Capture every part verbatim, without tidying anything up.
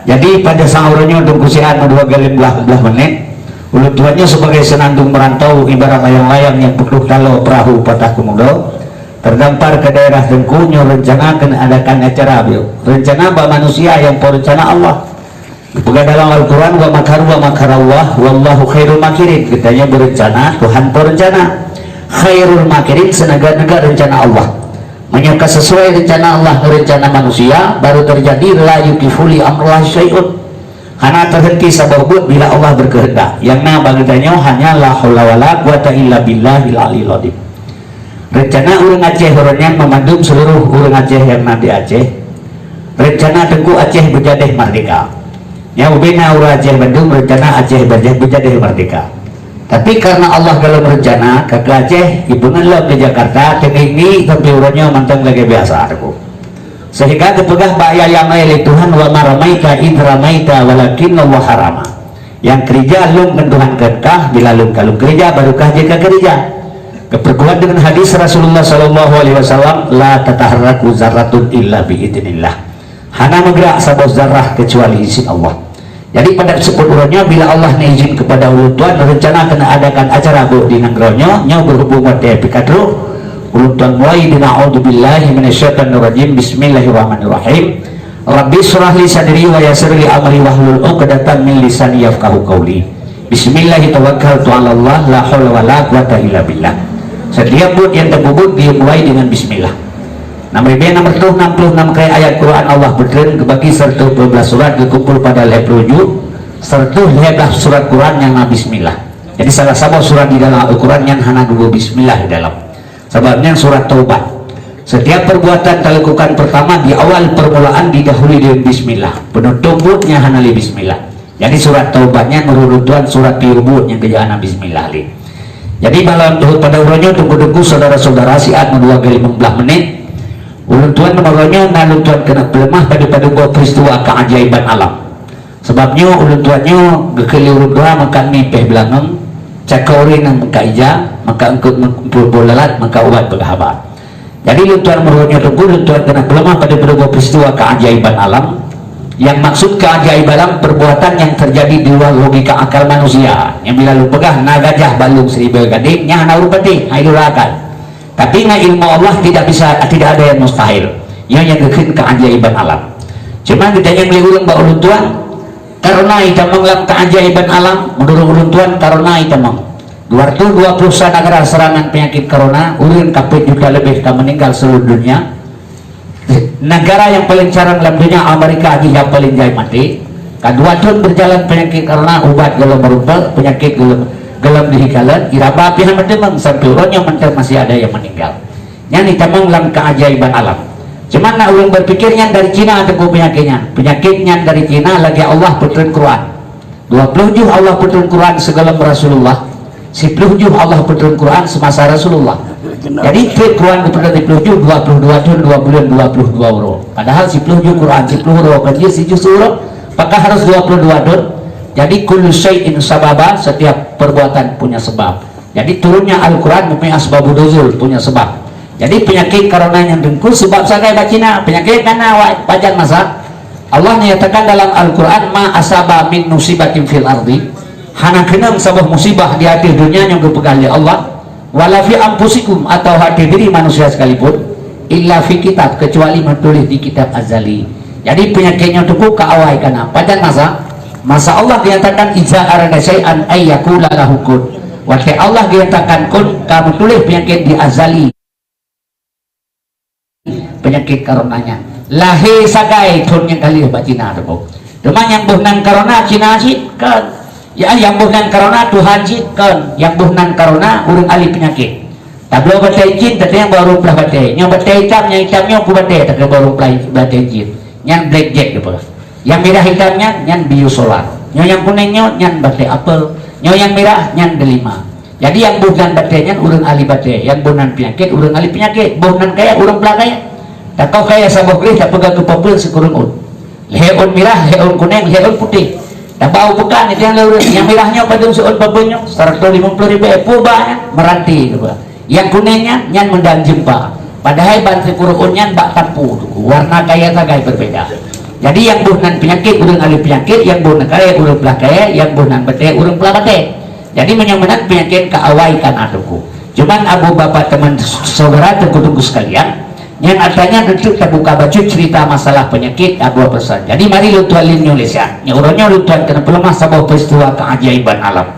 Jadi, pada saat uroe nyoe Teungku siat meudua galem blah, blah menit, ulôn tuan nyoe sebagai senandung merantau ibarat layang-layang nyang peutrôh taloe peurahô patah keumudo, terdampar ke daerah Teungku nyoe rencana keuneuk adakan acara biôh. Rencana bak manusia nyang po rencana Allah. Geupeugah dalam Al-Quran, "Wa makaru wa makarallah, wallahu khairul makirin." Geutanyoe beurencana, Tuhan po rencana. Khairul makirin, seuneugah-neugah rencana Allah. Meunyoe ka sesuai rencana Allah ngon rencana manusia, baru terjadi la yukhlifu li amrillahi syai'un. Hana teuhenti saboh buet bila Allah berkehendak. Nyang na bak geutanyoe hanya la haula wala quwwata illa billahil aliyil azim. Rencana ureuëng Aceh uroe nyan meumandum seuluruh ureuëng Aceh nyang na di Aceh. Rencana Teungku Aceh beujadeh merdeka. Nyang ubena ureuëng Aceh bandum rencana Aceh beujadeh merdeka. Tapi karena Allah dalam rencana, ka keu Aceh ipeungeut lom di Jakarta, teungoh ngieng sampai uroe nyoe mantong lagée biasa, Teungku. Sehingga geupeugah bak ayat nyang laén lé Tuhan, "Wa ma ramaita idh ramaita walakinnallaha rama." Nyang keurija lôn ngon Tuhan kah, bila lôn ka lôn keurija, baru kah jih ka keurija. Geupeurkuat deungon hadis Rasulullah sallallahu alaihi wasallam, "La tataharraku zarratun illa bi idznillah." Hana meugrak saboh zarah keucuali izin Allah. Jadi, pada seupôt uroe nyoe, bila Allah neuizin keupada ulôn tuan, rencana keuneuk adakan acara bôh di nanggroe nyoe, nyoe beuhubung watée pih ka trôk, ulôn tuan mulai di a'udzubillahi minasyaitonirrajim, bismillahirrahmanirrahim. Rabbi syrah li sadri wa yassir li amri wahlul 'uqdatam min lisani yafqahu qauli. Bismillahi tawakkaltu 'alallah, la haula wala quwwata illa billah. Setiap buet nyang tapeubuet, dia mulai dengan bismillah. Nam ribée nam reutôh nam ploh nam keu ayat Quran Allah peutreun geubagi seratus dua belas surat geukumpol pada lhée ploh juh, seratus lhée belas surat Quran nyang na bismillah. Jadi, salah saboh surat di dalam Al-Quran nyang hana geubeuet bismillah di dalam. Sabab nyan surat Taubat. Setiap perbuatan talakukan pertama di awal permulaan didahului dengan bismillah. Peunutôp buet nyan hana lé bismillah. Jadi, surat Taubat nyan meunurot tuan surat piôh buet nyang geujak hana bismillah lé. Jadi, malam Teungku pada uroe nyoe, Teungku-teungku, saudara-saudara, siat meudua galem limong blah menit, ulôn tuan meunurot nyoe na lôn tuan keuneuk peuleumah padub-padub boh peristiwa keajaiban alam. Sabab nyoe ulôn tuan nyoe geukheun lé ulôn dua meukat mi péh beulangöng, cakor rineueng meukat ija, meukat eungkôt meukat boh lalat, meukat ubat peugah haba. Jadi ulôn tuan meureuh nyoe Teungku, ulôn tuan keuneuk peuleumah padub-padub boh peristiwa keajaiban alam. Nyang maksud keajaiban alam, perbuatan nyang teujadi di luar logika akal manusia. Nyang bila lôn peugah na gajah bak lôn siribée gadeng, nyan hana ureuëng patéh, hai lôn rakan. Tapi ngon ilmu Allah tidak bisa, tidak ada yang mustahil. Nyoe nyang geukheun keajaiban alam. Cuma geutanyong lé ureuëng bak ulôn tuan, karena itamong lam keajaiban alam, meunurot ulôn tuan karena itamong. Dua ratus dua puluh sa negara serangan penyakit corona, ureuëng ka peuet juta leubeh ka meuninggal seluruh dunia. Negara nyang paleng carông lam donya, Amerika, jih nyang paleng jai maté. Ka dua thon beujalan peunyakét corona, ubat gohlom meurumpok, peunyakét gohlom, gohlom dihikalon, iraba pih hana meuteumong, sampoe uroe nyoe mantong masih ada nyang meuninggal. Nyan itamong lam keajaiban alam. Cuma na ureuëng beupikir nyan dari Cina teungku peunyakét nyan. Peunyakét nyan dari Cina, lagée Allah peutreun Quran. Dua ploh juh Allah peutreun Quran sigohlom Rasulullah, siploh juh Allah peutreun Quran semasa Rasulullah. Jadi, tiep Quran geupeutreun siploh juh, dua ploh dua thon, dua buleuen, dua ploh dua uroe. Padahal siploh juh Quran, siploh uroe, kan jih sijuh siuroe. Apakah harus dua ploh dua thon? Jadi, kullu syai'in sababa, setiap perbuatan punya sebab. Jadi, turunnya Al-Quran mempunyai asbabun nuzul, punya sebab. Jadi, peunyakét corona nyan teungku sebab sagai bak Cina, peunyakét kana awai, pajan masa. Allah nyatakan dalam Al-Quran, "Ma asaba min musibatin fil ardi," hana keunong saboh musibah di ateueh dunia nyang geupeugah lé Allah, "wala fi anfusikum," atawa ateueh diri manusia sekalipun, "illa fi kitab," kecuali meutuléh di kitab azali. Jadi, peunyakét nyoe teungku ka awai kana. Pajan masa? Masa Allah nyatakan, "Iza arada syai'an ay yaqula lahu kun." Watée Allah nyatakan kun, ka meutuléh peunyakét di azali. Peunyakét corona nyan lahé sagai thon nyang ka lheueh bak Cina teungku. Teuma nyang boh nan corona Cina cit? Kon. Ya, nyang boh nan corona Tuhan cit? Kon. Nyang boh nan corona ureuëng ahli peunyakét. Tabloe batée jin, tateueng bak ureuëng peulaih batée. Nyoe batée itam, nyang itam nyoe ku batée, tateueng bak ureuëng peulaih batée jin. Nyan black jack geupeugah. Nyang mirah itam nyan, nyan biosolar. Nyoe nyang kunéng nyoe, nyan batée apel. Nyoe nyang mirah, nyan delima. Jadi, nyang boh nan batée nyan ureuëng ahli batée, nyang boh nan peunyakét ureuëng ahli peunyakét, boh nan kaya ureuëng peulagai. Takoh kaya saboh gleh tapeugah keu papeuen sikureueng ôn. Lhée ôn mirah, lhée ôn kunéng, lhée ôn putéh. Tabau bukan itu nyang lurus. Nyang mirah nyoe padum siôn papeuen nyoe, seratus lima puluh ribu, eh, pue ba nyan, meranti tu bah. Nyang kunéng nyan, nyan meudang jeumpa. Padahai ban sikureueng ôn nyan bak tampu tu, warna kaya sagai berbeda. Jadi nyang boh nan peunyakét ureuëng ahli peunyakét, nyang boh nan kayée ureuëng peulaih kayée, nyang boh nan batée ureuëng peulaih batée. Jadi meunyoe meunan peunyakét ka awai ka na Teungku. Cuman Abu Bapak teman saudara Teungku-teungku sekalian, nyang artanya teuntu tabuka bacut cerita masalah peunyakét Abu Hasan. Jadi mari lôn tuan lin nyoe lé siat. Nyang uroe nyoe lôn tuan keuneuk peuleumah saboh peristiwa keajaiban alam.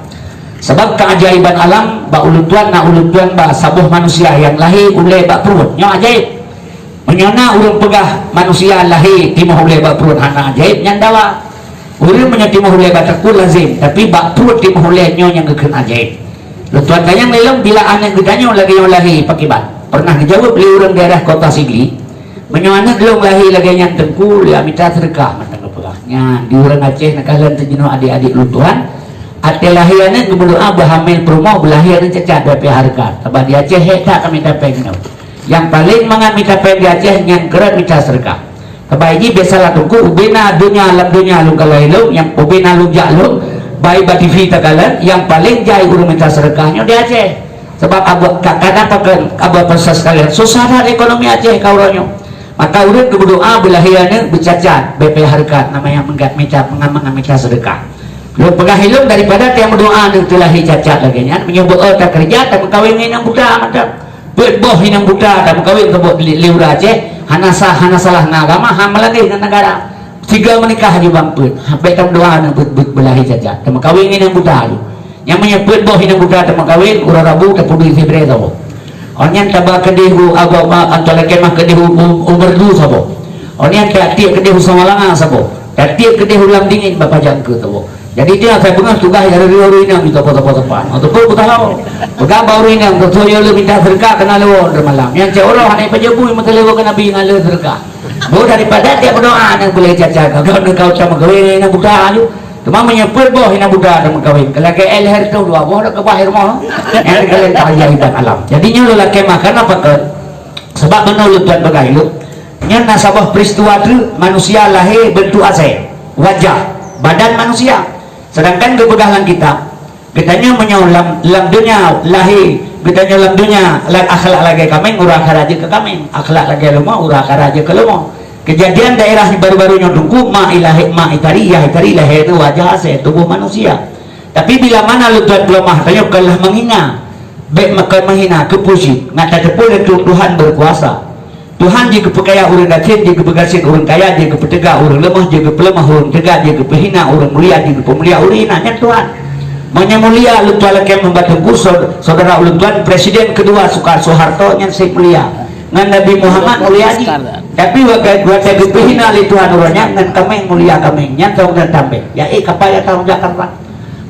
Sabab keajaiban alam bak ulôn tuan na ulôn tuan ba saboh manusia nyang lahé ulée bak pruet. Nyoe ajaéb. Meunyoe na ureuëng peugah manusia lahé timoh ulée bak pruet hana ajaéb, nyan dawa. Ureuëng meunyoe timoh ulée bak teungku lazem, tapi bak pruet timoh ulée nyoe nyang geukheun ajaéb. Lôn tuan tanyong lé lom bila aneuëk geutanyoe lagée nyoe lahé pakiban. Pernah geujaweueb lé ureuëng daerah Kota Sigli, meunyoe aneuëk lôn lahé lagée nyan Teungku, ya mita seudeukah mantong geupeugah. Nyan di ureuëng Aceh neukalon teujinoe adik-adik lôn tuan, até lahé aneuëk geumeudoa beuhamil peurumoh beulahé aneuëk cacat bée pih hareukat. Sabab di Aceh hék that ka mita péng nyoe. Nyang paleng mangat mita péng di Aceh nyan keurot mita seudeukah. Keubai jih biasalah Teungku, ubena donya lam donya lôn kalon ilong, nyang ubena lôn jak lôn, bai ba T V takalon, nyang paleng jai ureuëng mita seudeukah nyoe di Aceh. Sabab abu, ka, kana pakon abu pesan sekalian, susah that ekonomi Aceh ka uroe nyoe. Maka ureuëng geumeudoa beulahé aneuëk beucacat, bée pih hareukat, nama nyang meugat mita, mangat-mangat mita seudeukah. Lôn peugah ilong daripada tiang meudoa aneuëk teulahé cacat lagée nyan, meunyoe beu-o takeureuja, tameukawen ngon inong buta mantong. Peuet boh inong buta tameukawen keu boh lé, lé ureuëng Aceh, hana sah, hana salah na agama, hana meulanggar ngon negara. Sigoe meunikah aju bang peuet, ha, bék tameudoa aneuëk beu-, beu-, beulahé cacat, tameukawen ngon inong buta aju. Nyang meunyoe peuet boh inong buta tameukawen, uroe Rabu tapeudui sibrée saboh. Oh nyan taba keudeh u agama Antalya Kemah keudeh u, u, u Merdu saboh. Oh nyan tiek-tiek keudeh u Samalanga saboh. Tiek keudeh u Lam Dingin bak Pajang Keue saboh. Jadi dia saya peugah tugaih dari riweueh ureuëng inong di tapa-tapa. Ataupun beutahu. Peugah bak ureuëng inong, beutôi yo le minta seudeukah keunan lewat malam. Nyang cek uroe hana pajoh bui meuteulewat keu Nabi ngon le seudeukah. Boh daripada tiap berdoa aneuëk boleh caca kau kau kau sama kawin inong buta aju. Teuma meunyoe peuet boh inong buta tameukawen, keu lagée leher tu dua boh dak keubah rumoh. Nyang kalian tak payah ibat alam. Jadi nyoe lelaki makan apa ke? Sebab beuna lôn tuan peugah ilok. Nyan na saboh peristiwa tu manusia lahé bentuk asai, wajah, badan manusia. Sedangkan geupeugah lam kitab, geutanyoe meunyoe lam, lam donya lahé, geutanyoe lam donya la-, akhlak lagée kaméng, uroe akhirat jeuet keu kaméng, akhlak lagée leumo, uroe akhirat jeuet keu leumo. Keujadian daerah baru-baru nyoe Teungku, ma ilahé, ma itari, yah itari lahé nyoe wajah asai tuboh manusia. Tapi bila mana lôn tuan peuleumah, tanyoe kon lah menghina, bék makon menghina, keupuji, ngat tateupeue lé Tuhan berkuasa. Tuhan jeuet geupeukaya ureuëng gasien, jeuet geupeugasien ureuëng kaya, jeuet geupeuteuga ureuëng leumoh, jeuet geupeuleumah ureuëng teuga, jeuet geupeuhina ureuëng mulia, jeuet geupeumulia ureuëng hina. Nyan Tuhan. Meunyoe mulia lôn tuan lakée meubat Teungku, sau-, saudara ulôn tuan, presiden kedua Soekarno, Soeharto nyan seb mulia. Ngon Nabi Muhammad mulia jih. Tapi watée, watée geupeuhina lé Tuhan uroe nyan, ngon kaméng mulia kaméng. Nyan tong dan tambah. Ya, eh, kapal ya tong Jakarta.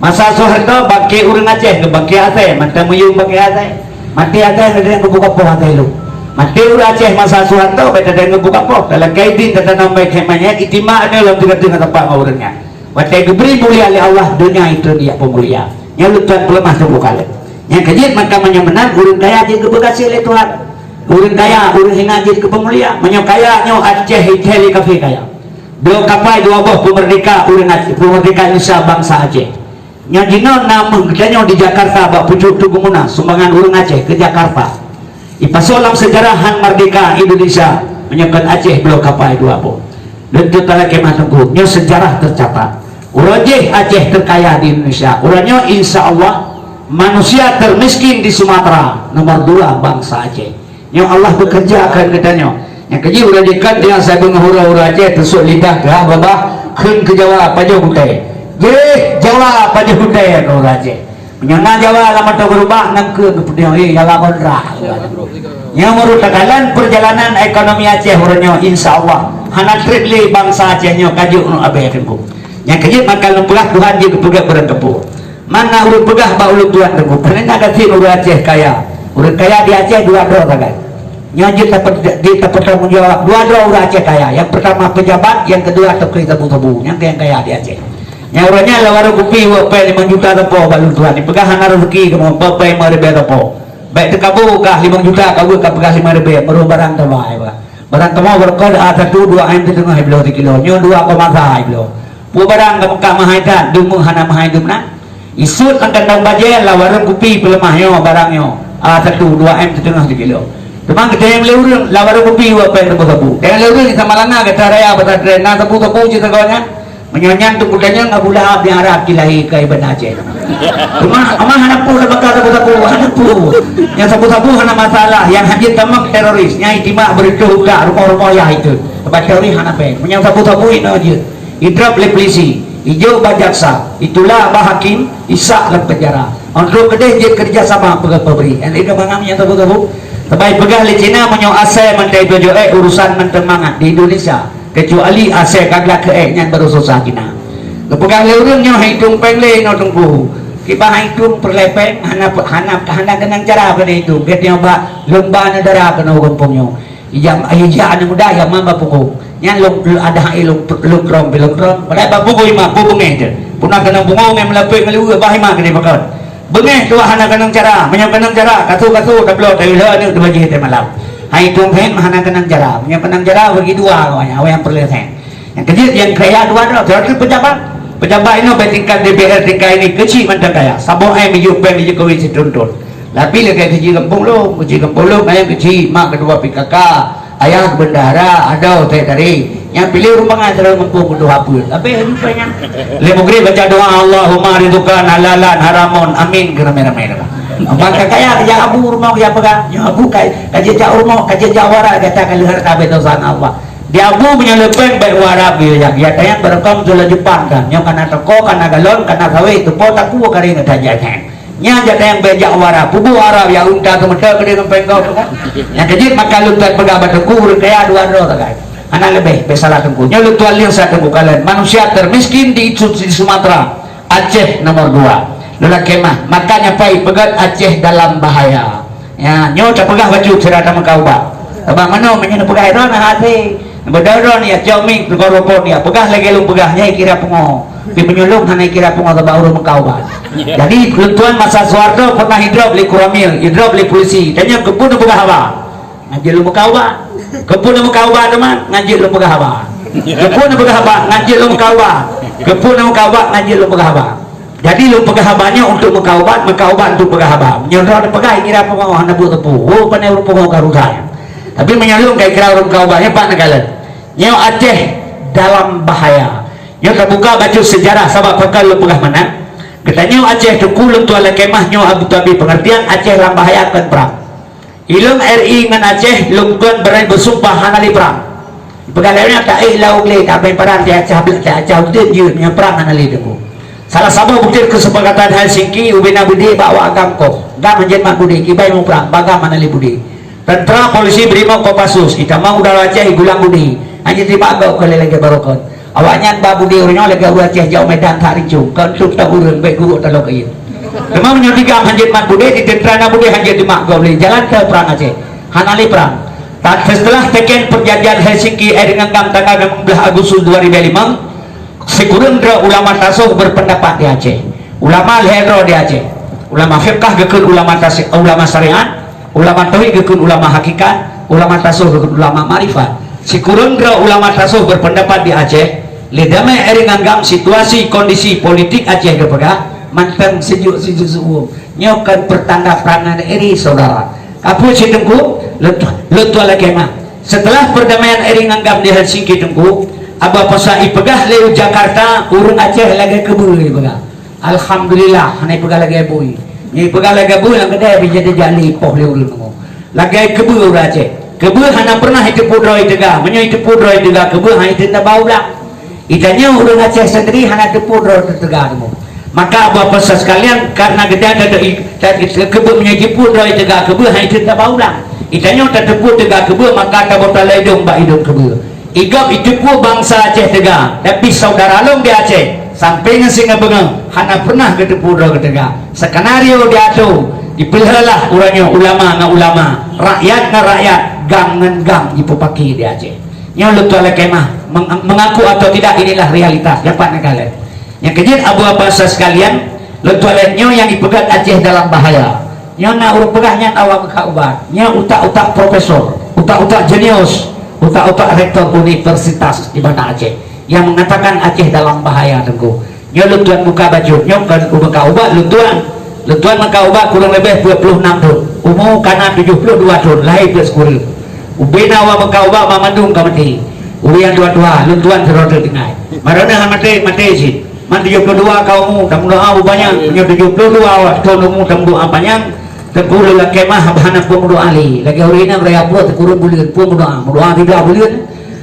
Masa Soeharto bangke ureuëng Aceh keu bangke asai, mantong meuyuem bangke asai. Maté asai, neudeungoe geubuka poh asai lom. Maté ureuëng Aceh masa Soeharto, bék tadeungoe geubuka poh. Dalam kaidin tatanom baik hikmahnya, itimak nyoe lom teuka-teuka teumpat ngon ureuëng nyan. Watée geubri mulia lé Allah, donya itu dia peumulia. Nyan leutan peuleumah tuboh kalon. Nyang keujeuet maka meunyoe meunan, ureuëng kaya jeuet geupeugasi lé Tuhan. Ureuëng kaya, ureuëng hina jeuet geupeumulia. Meunyoe kaya nyoe Aceh, Aceh lé kafé kaya. Bloe kapai dua boh peumerdeka ureuëng Aceh, peumerdeka Indonesia bansa Aceh. Nyan jinoe na meuh geutanyoe di Jakarta bak pucuk Teuku Muna sumbangan ureuëng Aceh keu Jakarta. Ipasoe lam sejarah han merdeka Indonesia meunyoe kon Aceh bloe kapai dua boh. Dan teutalakée mah Teungku, nyoe sejarah tercatat. Uroe jih Aceh terkaya di Indonesia. Uroe nyoe insya Allah manusia termiskin di Sumatera nomor dua bangsa Aceh. Nyoe Allah bekerja akan geutanyoe. Nyang keujih ureuëng jikan dia sabe ngon hura-hura Aceh teusok lidah keu babah kheun keu Jawa pajoh gutée. Jih Jawa pajoh gutée keu ureuëng Aceh. Meunyoe na Jawa lam ateueh beurubah nang keu geupeudong, eh, Jawa kontra. Nyang meureuta dalam perjalanan ekonomi Aceh uroe nyoe insya Allah hana treb lé bansa Aceh nyoe ka jeuet uneuk abée Teungku. Nyang keujih maka lôn peugah Tuhan jeuet geupeugah beurangkapeue. Mana ureuëng peugah bak ulôn tuan Teungku, peureuna gasien ureuëng Aceh kaya. Ureuëng kaya di Aceh dua droe sagai. Nyoe jeuet tapeu-, jeuet tapeutanggung jawab dua droe ureuëng Aceh kaya. Yang pertama pejabat, yang kedua tukang sabu-sabu. Nyang kaya-kaya di Aceh. Nyang ureuëng nyan lam warong kupi wak pai limong juta sapo bak ulôn tuan. Dipeugah hana rezeki kamoe, bak pai lima ribée sapo. Bék teukabu kah limong juta ka weuek ka peugah lima ribée, meureuh barang taba, bah. Barang kamoe beureukoh A satu dua M siteungoh bloe sikilo. Nyoe dua koma sa bloe. Peue barang ka meukat meuhai that, deungoe hana meuhai deungon. Isut lam kantong bajée lam warong kupi peuleumah nyoe barang nyoe. A satu dua M siteungoh sikilo. Teuma geutanyong lé ureuëng, lam warong kupi uroe péng sabu-sabu. Tanyong lé ureuëng di Samalanga, gata raya pasatren, na sabu-sabu cit sagoe nyan? Meunyoe nyan teungku tanyong, Abu Lahab nyang rab jilahé keu Iban Aceh. Teuma, ama hana peue lam baka sabu-sabu, hana peue. Nyang sabu-sabu hana masalah, nyang hanjeuet tamong teroris, nyang itimak beureutoh utak, rumoh-rumoh yah itu. Sebab teroris hana péng. Meunyoe sabu-sabu inoe jeuet. Idrop lé polisi, ijok bak jaksa, itulak bak hakim, isak lam penjara. Untuk keudeh jeuet kerja sama peugah pabrik. Nyang lé mangat nyang sabu-sabu. Teuma ipeugah lé Cina meunyoe asai mantong itujoh ék urusan mantong mangat di Indonesia. Kecuali asai ka glak keu ék nyan baru susah Cina. Geupeugah lé ureuëng nyoe hai tueng péng lé inoe teungku. Kiban hai tueng peureulée péng hana, hana, hana keunong cara keuneuk itueng. Gét nyoe bak lumba neudara keunoe gampông nyoe. Ija, ija aneuk muda nyang mamba punggong. Nyan lôn, lôn ada hai lôn, lôn trom, lôn trom. Padahai bak punggong ima, punggong beungéh tu. Puna keunong punggong ngon meulapéh ngon luweue, bah ima keuneuk pakon. Beungéh tuah hana keunong cara, meunyoe keunong cara, kasu-kasu tabloe tayue lheueh aneuk dua jih teumalam. Hai tueng phén hana keunong cara, meunyoe keunong cara bagi dua awaknyan, awaknyan peureulée phén. Nyang keujeuet nyang kaya dua droe, berarti pejabat. Pejabat inoe baik tingkat D P R tingkat ini keuchik mantong kaya. Saboh M ijok péng di Jokowi situntot. Tapi lagée keuchik gampông lôn, keuchik gampông lôn, ayah keuchik, mak ketua P K K, ayah bendahara, adoe teh tadi. Nyang piléh ureuëng bangai terlalu gampông untuk apa? Tapi aju péng nyan. Lé mugri baca doa Allahumma rizqan halalan haramun. Amin ke ramai-ramai dah. Maka kaya kerja abu rumah kerja pegang. Nyoe abu kai kaji jak rumah, kaji jak wara kata kalau harta betul sana Allah. Di abu meunyoe leupeng bék u Arab geuyue jak, geuyue tanyong barokong tulah Jepang kan. Nyoe kana toko, kana galon, kana sawét, tupo taku kari ngeutaja nyan. Nyan jak tanyong bék jak u Arab, pubuh Arab ya unta keumeute keudeh ngon péng gob tu kan. Nyang keujeuet maka lôn tuan peugah bak teungku ureuëng kaya dua droe sagai. Hana leubeh bék salah teungku. Nyoe lôn tuan lieng sa teungku kalon. Manusia termiskin di, di Sumatera. Aceh nomor dua. Lula kemah, makanya pai peugét Aceh dalam bahaya. Ya, nyoe tapeugah bacut sira tameuka ubat. Sabab manoe meunyoe neupeugah droe na hase. Beudôh droe ni ya cok mik teuka rokok ni ya peugah lagée lôn peugah nyai kira pungo. Tapi meunyoe lôn hana kira pungo sabab ureuëng meuka ubat. Jadi lôn tuan masa Soeharto pernah idrop lé Koramil, idrop lé polisi. Tanya keupeue neupeugah haba? Ngan jeuet lôn peugah haba. Keupeue neupeugah haba teuma? Ngan jeuet lôn peugah haba. Keupeue neupeugah haba? Ngan jeuet lôn peugah haba. Keupeue neupeugah haba? Ngan jeuet lôn peugah haba. Jadi lôn peugah haba nyoe untuk meuka ubat, meuka ubat untuk peugah haba. Nyoe droe neupeugah kira pungo hana buet teupeu. Oh, pane ureuëng pungo ka rusak. Tapi meunyoe lôn kai kira ureuëng meuka ubat, nyoe pat neukalon. Nyoe Aceh dalam bahaya. Nyoe tabuka bacut sejarah sabab pakon lôn peugah meunan. Geutanyoe Aceh teungku lôn tuan lakée mah nyoe Abu Tabi pengertian Aceh lam bahaya kon prang. Ilong R I ngon Aceh lôn kon berani beusumpah hana lé prang. Peugah lé nyan taéh laung lé tabée parang tacah blek tacah udeb jeuet nyan prang hana lé teungku. Salah saboh bukeuti keusepakatan Helsinki ubena beudé bak awak GAM koh. GAM hanjeuet mat beudé kibai muprang bak GAM hana lé beudé. Tentera, polisi, brimob, Kopassus, itamong udara Aceh igulang beudé. Hanjeuet tibak gob keu lé lagée barokon. Awaknyan ba beudé uroe nyoe lagée ureuëng Aceh jak u Medan that rincong, kon trok ta ureuëng bék gurok taloe keuieng. Teuma meunyoe di GAM hanjeuet mat beudé, di teuntara na beudé hanjeuet dimat gob lé jalan teuh prang Aceh. Hana lé prang. Setelah teken perjanjian Helsinki, eh, dengan GAM tanggal enam belas Agustus dua ribu lima, sikureueng droe ulama tasawuf berpendapat di Aceh. Ulama lhée droe di Aceh. Ulama fiqah geukheun ulama tasi-, ulama syariat, ulama tauhid geukheun ulama hakikat, ulama tasawuf geukheun ulama makrifat. Sikureueng droe ulama tasawuf berpendapat di Aceh, lé damai eri nganggam situasi kondisi politik Aceh geupeugah mantong sejuk sijuek seuuem. Nyoe kon pertanda perangan eri saudara. Kapeue cit teungku? Lôn tuan lakée mah. Setelah perdamaian eri nganggam di Helsinki teungku, Abu Pasha ipeugah lé u Jakarta ureuëng Aceh lagée keubeue ipeugah. Alhamdulillah, hana ipeugah lagée bui. Nyang ipeugah lagée bui nyang keudeh bijéh teujaleh poh lé ureuëng nyoe. Lagée keubeue ureuëng Aceh. Keubeue hana pernah iteupeue droe iteuga. Meunyoe iteupeue droe iteuga keubeue hana iteun taba u blang. Itanyoe ureuëng Aceh sendiri hana teupeue droe teuga teungku. Maka Abu Pasha sekalian karena geuda teupeue meunyoe iteupeue droe iteuga keubeue hana iteun taba u blang. Itanyoe tateupeue teuga keubeue maka tabota lé idong bak idong keubeue. Igob iteupeue bansa Aceh teuga, tapi saudara lôn di Aceh sampai ngon singoh beungoh hana pernah geuteupeue droe geuteuga. Skenario diatur, dipeulheulah uroe nyoe ulama ngon ulama, rakyat ngon rakyat, GAM ngon GAM jipeupaki di Aceh. Nyoe lôn tuan lakée mah, meng-, mengaku atau tidak inilah realitas dapat neukalon. Nyang keujeuet Abu Pasha sekalian, lôn tuan lé nyoe nyang ipeugah Aceh dalam bahaya. Nyoe na ureuëng peugah nyan awak meuka ubat. Nyoe utak-utak profesor, utak-utak jenius, utak-utak rektor universitas di Banda Aceh yang mengatakan Aceh dalam bahaya teungku. Nyoe lôn tuan buka bacut, nyoe kon meuka ubat lôn tuan. Lôn tuan meukat ubat kurang leubeh peuet ploh nam thon. Umu ka na tujoh ploh dua thon, lahé peuet sikureueng. Ubena awak meukat ubat banmandum ka maté. Ureueng nyang tuha-tuha, lôn tuan sidroe teuk tinggai. Baroe nyan hana maté, maté cit. Man tujoh ploh dua ka umu, tameudoa beu panyang. Meunyoe tujoh ploh dua thon umu tameudoa panyang, Teungku lôn lakée meu'ah hana peue meudoa lé. Lagée ureueng inong raya pruet sikureueng buleuen, peue meudoa, meudoa siblah buleuen.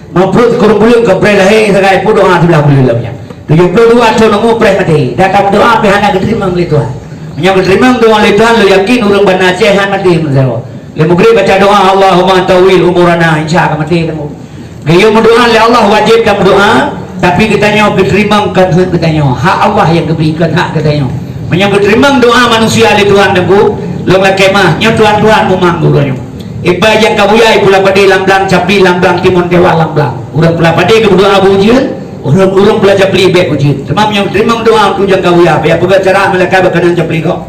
Meunyoe pruet sikureueng buleuen ka preh lahé sagai, peue doa siblah buleuen lom nyan. Tujoh ploh dua thon umu preh maté. Dan tameudoa pih hana geuteurimong lé Tuhan. Meunyoe geuteurimong doa lé Tuhan, lôn yakin ureueng Banda Aceh han maté meusaboh. Lheuh mugreb baca doa, "Allahumma tawwil umurana," insya Allah maté teungku. Geuyue meudoa lé Allah wajéb tameudoa, tapi geutanyoe geuteurimong kon hak geutanyoe, hak Allah nyang geubri kon hak geutanyoe. Meunyoe geuteurimong doa manusia lé Tuhan teungku, lôn lakée meu'ah, nyoe tuan-tuan mumang geutanyoe. Iba nyang ka buya i Pulo Padé lam blang, Capli lam blang, Timun Dewa lam blang. Ureueng Pulo Padé geumeudoa beu ujeuen, ureueng, ureueng Pulo Capli bék ujeuen. Teuma meunyoe geuteurimong doa untuk nyang ka buya, payah peugah cara meulakée bak keunan Capli kok.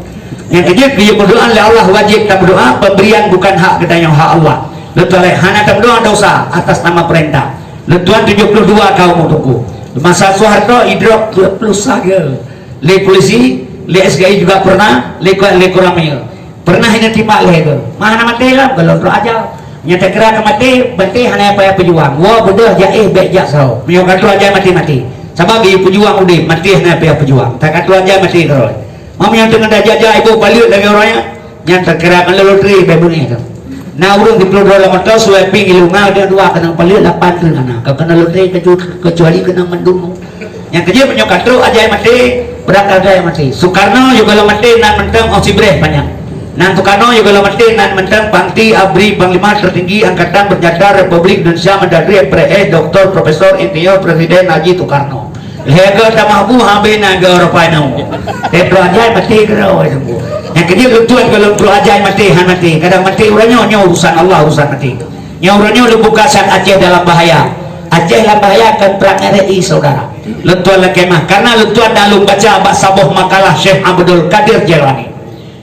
Nyang keujeuet geuyue meudoa lé Allah wajéb tameudoa, pemberian bukan hak geutanyoe, hak Allah. Lôn tuan lé hana tameudoa dosa atas nama perintah. Lôn tuan tujoh ploh dua ka umu teungku. Masa Soeharto idrop dua puluh saga. Lé polisi, lé S K I juga pernah, lé ko-, lé Koramil. Pernah ineutimpak lé ke? Mah hana maté lom, golom trok aja. Nyang takira ka maté, maté hana payah peujuang. Woe beudôh jaéh bék jak soe. Meunyoe ka trok aja maté-maté. Sabab di peujuang udeb, maté hana payah peujuang. Tak ka trok aja maté keurôi. Meunyoe teungoh tajak-jak iboh paleuet lagée uroe nyan, nyan takira keuneuk lotri bék beungéh tu. Na ureueng siplôh droe lam moto, suwai ping ilunga, dua keunong paleuet, lapan treuk hana. Ka keuneuk lotri kecu-, kecuali keunong mandum. Nyang keujeuet meunyoe ka trok ajai maté, beurakal ajai maté. Soekarno juga lom maté nan mantong óh sibreh panyang. Nan Soekarno juga lom maté nan mantong panti abri panglima tertinggi angkatan bersenjata Republik Indonesia, Mendagri, M P R S, Doktor, Profesor, Insinyur, Presiden Haji Soekarno. Lhée goe tamah bu habéh na goe rupai nyoe. Teutroh ajai maté keudroe teungku. Nyang keujeuet lôn tuan gohlom troh ajai maté, han maté. Kadang maté uroe nyoe, nyoe urusan Allah, urusan maté. Nyoe uroe nyoe lôn buka sat Aceh dalam bahaya. Aceh lam bahaya kon prang R I, saudara. Lôn tuan lakée meu'ah, karena lôn tuan na lôn baca bak saboh makalah Syekh Abdul Qadir Jailani.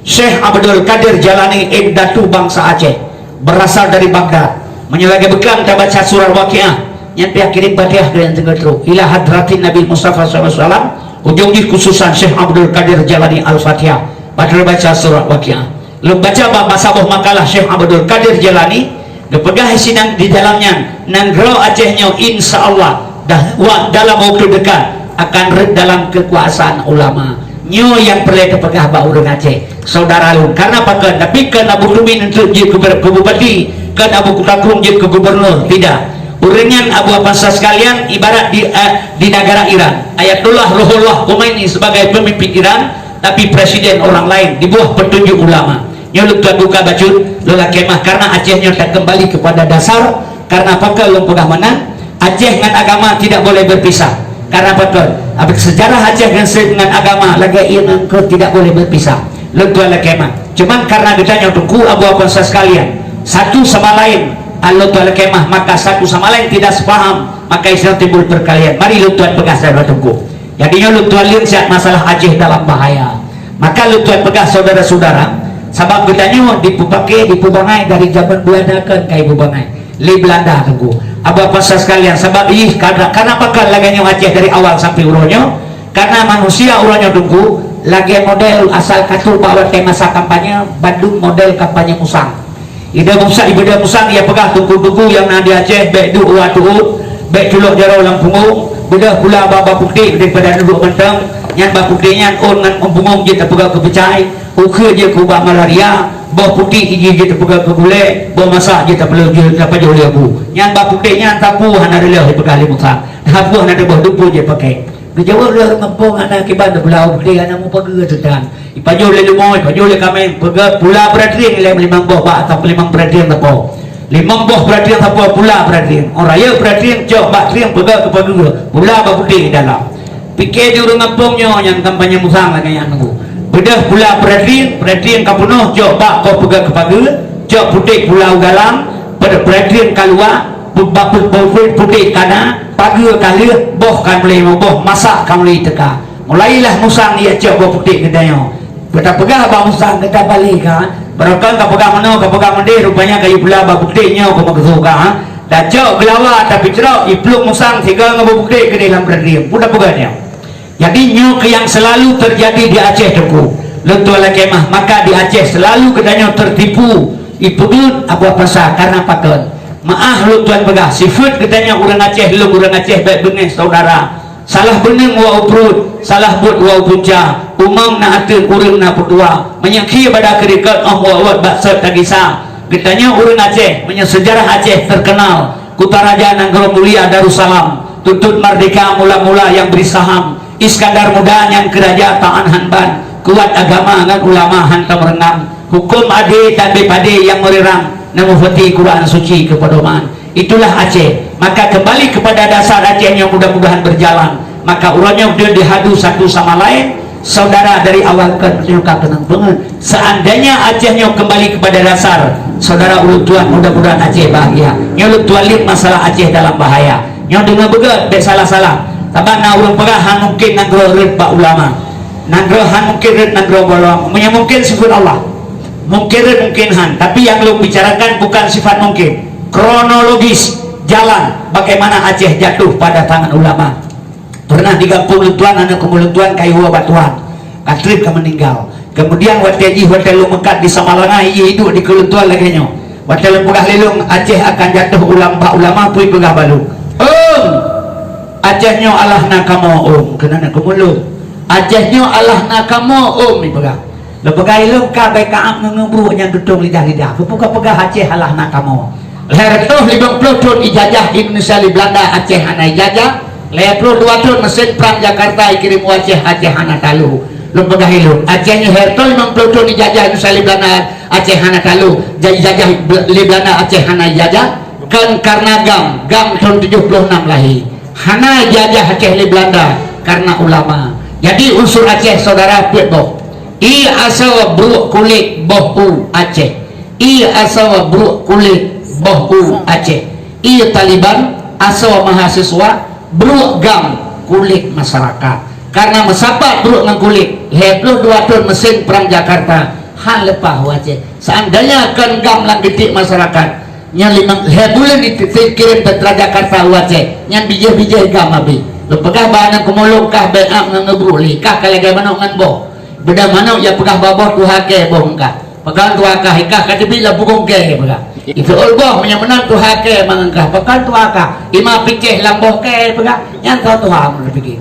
Syekh Abdul Qadir Jailani, indatu bangsa Aceh, berasal dari Baghdad. Meunyoe lagée beukang tabaca surat Waqiah, nyan pih kirim Fatihah keu nyang teungoh trok. Ila hadratin Nabi Mustafa sallallahu alaihi wasallam, ujong jih khususan Syekh Abdul Qadir Jailani Al-Fatihah. Padahai baca surat Waqiah. Lôn baca bak saboh makalah Syekh Abdul Qadir Jailani, geupeugah sinan di dalam nyan, nanggroe Aceh nyoe insya Allah dah wa-, dalam waktu dekat akan rhët dalam keukuasaan ulama. Nyoe nyang peureulée teupeugah bak ureuëng Aceh, saudara lôn. Karena pakon? Tapi kon Abu Tumi neutreuk jeuet keu ber-, keu bupati, kon Abu Kutakrung jeuet keu gubernur, tidak. Ureuëng nyan, Abu Apansa sekalian, ibarat di, eh, di negara Iran. Ayatullah Ruhollah Khomeini sebagai pemimpin Iran, tapi presiden orang lain di bawah petunjuk ulama. Nyoe lôn tuan buka bacut, lôn lakée meu'ah, karena Aceh nyoe takeumbali kepada dasar, karena pakon lôn peugah meunan, Aceh ngon agama tidak boleh berpisah. Karena pakon? Abis sejarah Aceh ngon se-, ngon agama lagée ié ngon keue tidak boleh berpisah. Lôn tuan lakée meu'ah. Cuman karena geutanyoe teungku Abu Apansa sekalian, satu sama lain, lôn tuan lakée meu'ah, maka satu sama lain tidak sepaham, maka istilah timbul perkelahian. Mari lôn tuan peugah saudara teungku. Jadi nyoe lôn tuan leueng siat masalah Aceh dalam bahaya. Maka lôn tuan peugah saudara-saudara, sabab geutanyoe dipeupaké, dipeubangai dari zaman Belanda kon ka ipeubangai lé Belanda teungku. Abu Apansa sekalian, sabab ih, karena, karena pakon lagée nyoe Aceh dari awal sampai uroe nyoe, karena manusia uroe nyoe teungku, lagée model asal katrok bak watée masa kampanye, bandum model kampanye musang. Iba musang, iba musang, ia peugah teungku-teungku nyang na di Aceh, bék duek u ateueh, bék culok jaroe lam pungong, beudôh pula bak bak putéh daripada duek mantong, nyan bak putéh nyan ôn ngon ôn pungong jeuet tapeugah keu peucai, ukeue jeuet keu ubat malaria, boh putéh iji jeuet tapeugah keu gulée, boh masak jeuet tapeuleuh jeuet tapajoh lé bu. Nyan bak putéh nyan sapeue hana reuloh ipeugah lé musang, sapeue hana teuboh deungon jeuet pakai. Geujaweueb lé ureuëng gampông hana kiban teupeugah putéh hana mupageue teutan. Ipajoh lé leumo, ipajoh lé kaméng, peugah pula beuratring lé limong boh bak atawa limong beuratring sapo. Limong boh beuratring sapo pula beuratring. Orang rayeuk beuratring cok bak tring peugah keu pageue, pula bak putéh di dalam. Pike di ureuëng gampông nyoe nyang kampanye musang lagée nyan teungku. Beudôh pula beuratring, beuratring ka peunoh cok bak boh peugah keu pageue, cok putéh pula u dalam, beuratring ka luwa, bak putéh kana, pageue ka lheueh, boh ka mulai limong boh, masak ka mulai teuka. Mulailah musang ia cok boh putéh geutanyoe. Geuta peugah bak musang geuta balek ka, barokon ka peugah meunoe, ka peugah meudeh, rupanya kayu pula bak putéh nyoe ka meukeusok ka, ha? Tacok geulawa, tapicrok, iplueng musang sigoe ngon boh putéh keudeh lam beuratring. Peue tapeugah nyoe? Jadi nyoe keuh nyang selalu terjadi di Aceh teungku. Lôn tuan lakée meu'ah, maka di Aceh seulalu geutanyoe teutipu, ipeuduek Abu Pasha karna pakon. Meu'ah lôn tuan peugah, sifeuet geutanyoe ureuëng Aceh, lôn ureuëng Aceh bék beungéh syedara. Salah beuneueng wak u pruet, salah buet wak u punca, umong na ateueh ureuëng na peutua. Meunyoe khie bada keurikot óh wot-wot bak sot tagisa. Geutanyoe ureuëng Aceh, meunyoe seujarah Aceh teukeunal, Kutaraja Nanggroe Mulia Darussalam, Tuntut Merdeka mula-mula nyang bri saham, Iskandar Muda nyang keu raja taát han ban, kuat agama ngon ulama hantom reungang, huköm adé dan B P D nyang meurirang, na mufti Quran Suci keu pedoman. Itulah Aceh. Maka kembali kepada dasar Aceh nyoe mudah-mudahan berjalan. Maka uroe nyoe deuh dihadu satu sama lain, saudara dari awal kon nyoe ka keunong beungeut. Seandainya Aceh nyoe kembali kepada dasar, saudara ulôn tuan mudah-mudahan Aceh bahagia. Nyoe lôn tuan liek masalah Aceh dalam bahaya. Nyoe deungoe beugét, bék salah-salah. Sabab na ureuëng peugah han mungken nanggroe rhot bak ulama. Nanggroe han mungken rhot nanggroe bak ulama. Meunyoe mungken sifeuet Allah. Mungken rhot mungken han. Tapi nyang lôn bicarakan bukan sifat mungken. Kronologis jalan bagaimana Aceh jatuh pada tangan ulama. Pernah di gampông lôn tuan, aneuk keumu lôn tuan ka iwoe bak Tuhan. Ka trép ka meuninggai. Kemudian watée jih, watée lôn meukat di Samalanga, jih iduek di keu lôn tuan lagée nyoe. Watée lôn peugah lé lôn, Aceh akan jatuh ulam bak ulama, peue ipeugah bak lôn? Ôm! Aceh nyoe alah na kamoe, ôm, keunan keumu lôn. Aceh nyoe alah na kamoe, ôm, ipeugah. Lôn peugah lé lôn ka bék ka am ngon ngeubruek nyang tutong lidah-lidah. Peue ka peugah Aceh alah na kamoe? Lhée reutôh limong ploh thon ijajah Indonesia lé Belanda, Aceh hana ijajah. Lhée ploh dua thon meusén prang Jakarta ikirém u Aceh, Aceh hana talu. Lôn peugah lé lôn, Aceh nyoe lhée reutôh limong ploh thon ijajah Indonesia lé Belanda, Aceh hana talu. Ja-, ijajah Bel-, lé Belanda, Aceh hana ijajah. Kon karna GAM, GAM thon tujoh ploh nam lahé. Hana ijajah Aceh lé Belanda karna ulama. Jadi unsur Aceh saudara peuet boh. Ie asoe bruek kulét boh u Aceh. Ie asoe bruek kulét boh u Aceh. Ie Taliban asoe mahasiswa, bruek GAM kulét masyarakat. Karna meusapat bruek ngon kulét, lhée ploh dua thon meusén prang Jakarta han leupah u Aceh. Seandainya kon GAM lam geutik masyarakat, nyan limong lhée buleuen jikirém teuntara Jakarta u Aceh, nyan bijéh-bijéh GAM abéh. Lôn peugah bak aneuk keumu lôn kah bék am ngon ngeubruek lé, kah ka lagée manok ngon boh. Beuda manok ya peugah bak boh tuha kée boh engkah. Pakon tuha kah, ikah ka teubiet lam bugong kée peugah. Itu ol boh meunyoe meunan tuha kée mangat kah. Pakon tuha kah, ima picéh lam boh kée peugah. Nyan soe tuha meunurot pike.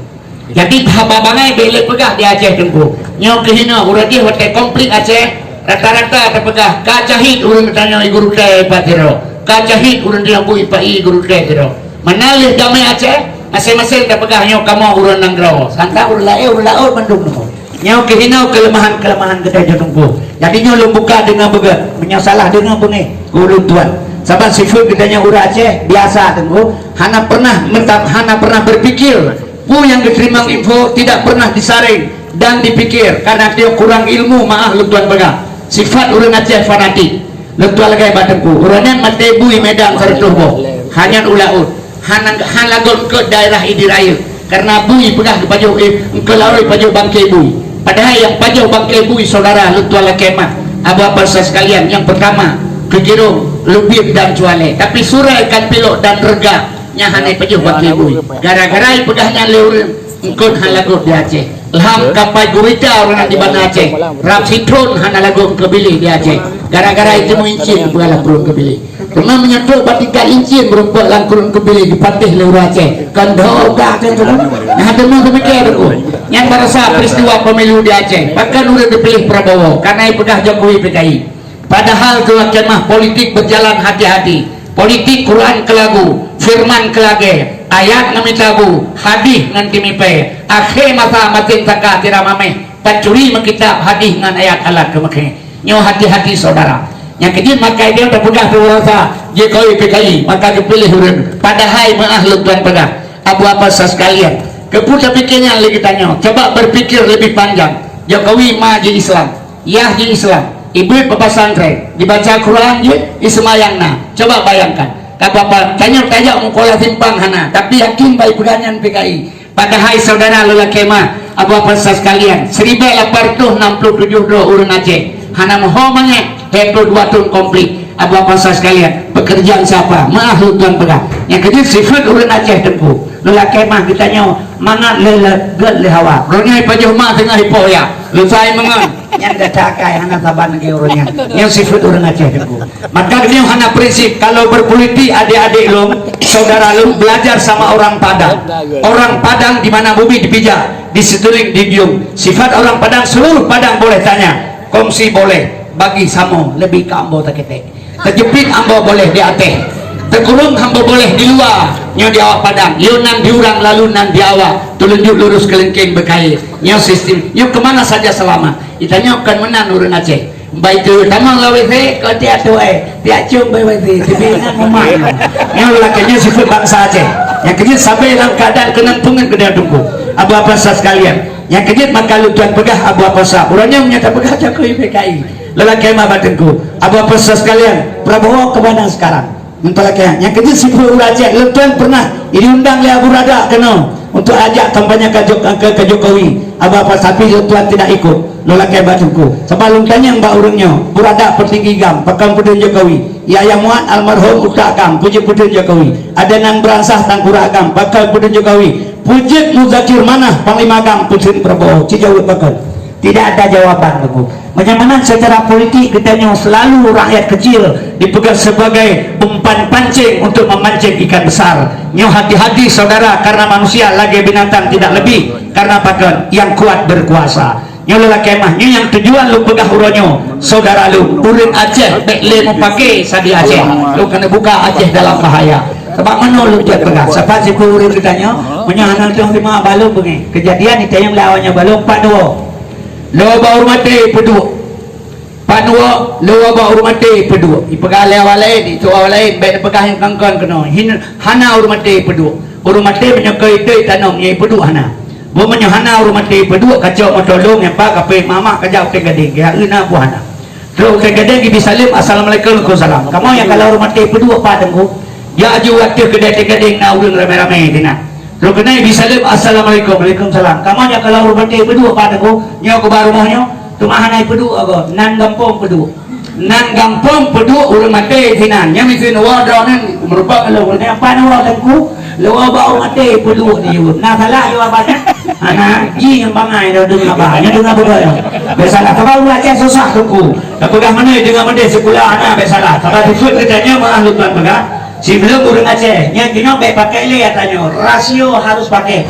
Jadi haba bangai bék lé peugah di Aceh Teungku. Nyoe keuhinoe uroe jih watée konflik Aceh, rata-rata tapeugah ka cahit ureuëng tanyoe i gurutée pat sidroe. Ka cahit ureuëng tanyoe bui pat i gurutée sidroe. Meunan lé damé Aceh, maséng-maséng tapeugah nyoe kamoe ureuëng nanggroe. Santang ureuëng laén, ureuëng laôt mandum nyoe. Nyoe keuhinoe keuleumahan-keuleumahan geutanyoe Teungku. Jadi nyoe lôn buka deungon beugét, meunyoe salah deungon beungéh keu ulôn tuan. Sabab sifeuet geutanyoe ureuëng Aceh biasa Teungku, hana pernah menta-, hana pernah berpikir. Peue nyang geuteurimong info tidak pernah disaring dan dipikir, karena dia kurang ilmu, maah lôn tuan peugah. Sifat ureuëng Aceh fanatik. Lôn tuan lagée bak Teungku, ureuëng nyan maté bui Medan seratus boh. Hanya u laôt. Hana, hana lagot keu daerah Idi Raya. Karena bui peugah geupajoh, eh, engkau laôt pajoh bangke bui. Padahai nyang pajoh bangke bui saudara lôn tuan lakée meu'ah, Abu Abbas sekalian, nyang pertama, Keujeurong, Lubib dan Cuale. Tapi Surée, Kanpilok dan Rega. Nyan hana ipajoh bangke bui. Gara-gara ipeugah nyan lé ureuëng, eungkôt hana lagot di Aceh. Lham kapai gurita ureuëng di Banda Aceh. Rab sithon hana lagot keubiléh di Aceh. Gara-gara iteumeung incien peugah lam pruet keubiléh. Teuma meunyoe trok bak tingkat incien meurumpok lam pruet keubiléh dipatéh lé ureuëng Aceh. Kon dhoe ka keu tu. Nah, teuma teupike deungon. Nyan barasa peristiwa pemilu di Aceh. Pakon ureuëng geupiléh Prabowo, karena ipeugah Jokowi P K I. Padahal keu lakée meu'ah politik berjalan hati-hati. Politik Quran keu lagu, firman keu lagée, ayat ngon mita bu, hadih ngon timipée. Akhé masa maté saka sira mameh, pancuri meukitab hadih ngon ayat alat keu meukhé. Nyoe hati-hati saudara. Nyang keujeuet makai dia tapeugah tu rasa Jokowi P K I, maka geupiléh ureuëng. Padahai meu'ah lôn tuan peugah, Abu Abbas sekalian, keupeue tapike nyan lé geutanyoe? Coba berpikir lebih panjang. Jokowi ma ji Islam. Yah ji Islam, ibuet bak pesantren, dibaca Quran jih, iseumayang na. Coba bayangkan, ka Bapak tanyoe tajak meukola simpang hana, tapi yakin bak ipeugah nyan P K I. Padahai saudara lelaki mah, Abu Abbas sekalian, seribu lapan ratus enam puluh tujuh droe ureuëng Aceh, hana meuho manyét, lhée ploh dua thon konflik. Abu Abbas sekalian, pekerjaan siapa? Maah lôn tuan peugah. Nyang keujeuet sifeuet ureuëng Aceh Teungku. Lôn lakée mah geutanyoe mangat lé, lé gét lé hawa. Roh nyoe ipajoh mah teungoh ipoh ya. Lôn sai meungon. Nyan gata akai hana saban lagée ureuëng nyan. Nyan sifeuet ureuëng Aceh, Teungku. Maka geutanyoe hana prinsip. Kalau berpolitik, adik-adik lôn, saudara lôn, belajar sama orang Padang. Orang Padang di mana bumi dipijak, di situling dijunjung. Sifat orang Padang, seluruh Padang boleh tanya. Kongsi boleh, bagi samo, lebih ke ambo taketek. Teujeupiet ambo boleh di ateh. Teukurong ambo boleh di luwa. Nyoe di awak Padang. Yo nan di urang lalu nan di awak. Tulunjuk lurus keulengkeng beukayée. Nyoe sistem. Nyoe kemana saja selamat. Itanyoe kon meunan ureuëng Aceh. Baik tu tamong lawét he, kau tiap tu eh. Tiap cium bayi bayi. Tapi ingat rumah. Nyoe lakée nyoe sifeuet bansa Aceh. Nyang keujeuet sabe lam keadaan keunong peungeut keu Teungku. Abu apa sekalian. Nyang keujeuet maka lôn tuan peugah Abu apa sa. Ureuëng nyang nyata peugah jaku I P K I. Lelaki mah bak Teungku. Abu apa sa sekalian. Prabowo ke mana sekarang? Mentolaknya, nyang keujeuet sifeuet ureuëng Aceh, lôn tuan pernah diundang lé Abu Rada keunoe untuk ajak kampanye ke, Jok- ke, ke Jokowi. Abu apa, tapi lôn tuan tidak ikut. Lôn lakée bak Teungku. Sebab lôn tanyong bak ureuëng nyoe, Abu Rada peutinggi GAM, pakon peudeueng Jokowi. Yahya Muat almarhum utak GAM, peujeuet peudeueng Jokowi. Adnan Beransah tangkurak GAM, pakon peudeueng Jokowi. Peujeuet Muzakir Manaf panglima GAM, peudeueng Prabowo. Ci jaweueb pakon. Tidak ada jawaban, Teungku. Meunyoe meunan secara politik geutanyoe selalu rakyat kecil dipeugah sebagai umpan pancing untuk memancing ikan besar. Nyoe hati-hati saudara, karena manusia lagée binatang tidak lebih, karena pakon yang kuat berkuasa. Nyoe lelaki mah, nyoe nyang tujuan lôn peugah uroe nyoe, saudara lôn, ureuëng Aceh bék lé meupaké sabe Aceh. Lôn keuneuk buka Aceh dalam bahaya. Sabab meunoe lôn jeuet peugah, sapat siku ureuëng geutanyoe, meunyoe hana teurimong balom beungéh. Keujadian itanyong lé awaknyoe balom pat dua. Lôn bak ureuëng maté peuduek. Panuwoe lôn bak ureuëng maté peuduek. Ipeugah lé awak laén, itu awak laén, bék neupeugah nyang kangkon keunoe. Hin-, hana ureuëng maté peuduek. Ureuëng maté meunyoe keu ideh tanong nyang peuduek hana. Buet meunyoe hana ureuëng maté peuduek, kacok moto lôn nyang ba kape mamak kajak uteng gadeng, geue na buah hana. Trok uteng gadeng gibi saleuem, "Assalamualaikum." "Waalaikumsalam." Kamoe nyang kalau ureuëng maté peuduek pat Teungku? Jak aju ateueh keudè uteng gadeng na ureuëng ramé-ramé sinan. Lôn keuneuk bi saleuem, "Assalamualaikum." "Waalaikumsalam." Kamoe nyoe kalau ureuëng maté peuduek pat Teungku, nyoe keu bak rumoh nyoe, teuma hana peuduek agoe, nan gampông peuduek. Nan gampông peuduek ureuëng maté sinan. Nyan miseue neuwoe droeneuh meureumpok lôn, "Nyan pat neuwoe Teungku?" "Lôn woe bak ureuëng maté peuduek," jijaweueb. Na salah jaweueb nyan? Hana, jih nyang bangai dah deungoe haba. Nyan deungoe beutôi. Biasalah, sabab ureuëng Aceh susah Teungku. Tapeugah meunoe deungoe meudeh sikula hana, biasalah. Sabab sifeuet geutanyoe meuah lôn tuan peugah. Siblom ureuëng Aceh, nyan keunoe bék pakai lé ata nyoe, rasio harus pakai.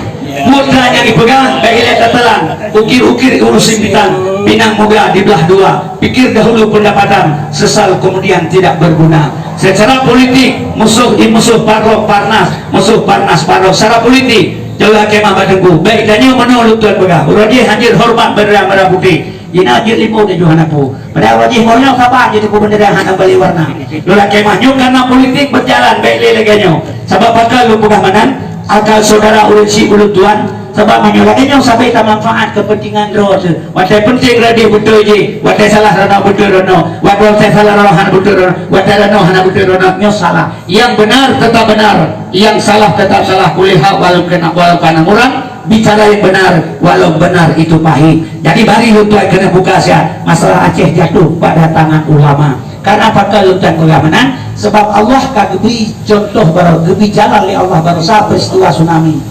Putra nyang dipeugah bék ilée tatalan, ukir-ukir urus simpitan, pinang muda diblah dua, pikir dahulu pendapatan, sesal kemudian tidak berguna. Secara politik, musuh di musuh parok parnas, musuh parnas parok. Secara politik, jalur kemah bak Teungku. Bék tanyoe meunoe lôn tuan peugah, uroe jih hanjeuet horeumat bendera merah putih. Jinak jeuet limong tujoh hana peue. Padahai uroe jih nyoe saban jeuet teupeu bendera hana bali warna. Lôn lakée mah nyoe karena politik berjalan bék lé lagée nyoe. Sabab pakon lôn peugah meunan, akal saudara ureuëng syiek ulôn tuan, sabab meunyoe lagée nyoe sabe tamanfaat kepentingan droe teuh. Watée penting radeh beutôi jih, watée salah ranoe beutôi ranoe, watée salah ranoe hana beutôi ranoe, watée ranoe hana beutôi ranoe, nyoe salah. Yang benar tetap benar, yang salah tetap salah. Kulihat walau kena, walau kana murang, bicara yang benar, walau benar itu pahit. Jadi, mari lôn tuan keuneuk buka siat masalah Aceh jatuh pada tangan ulama. Karena pakon lôn tuan peugah meunan, sebab Allah ka geubri contoh baroe, geubri jalan lé Allah baroesa peristiwa tsunami.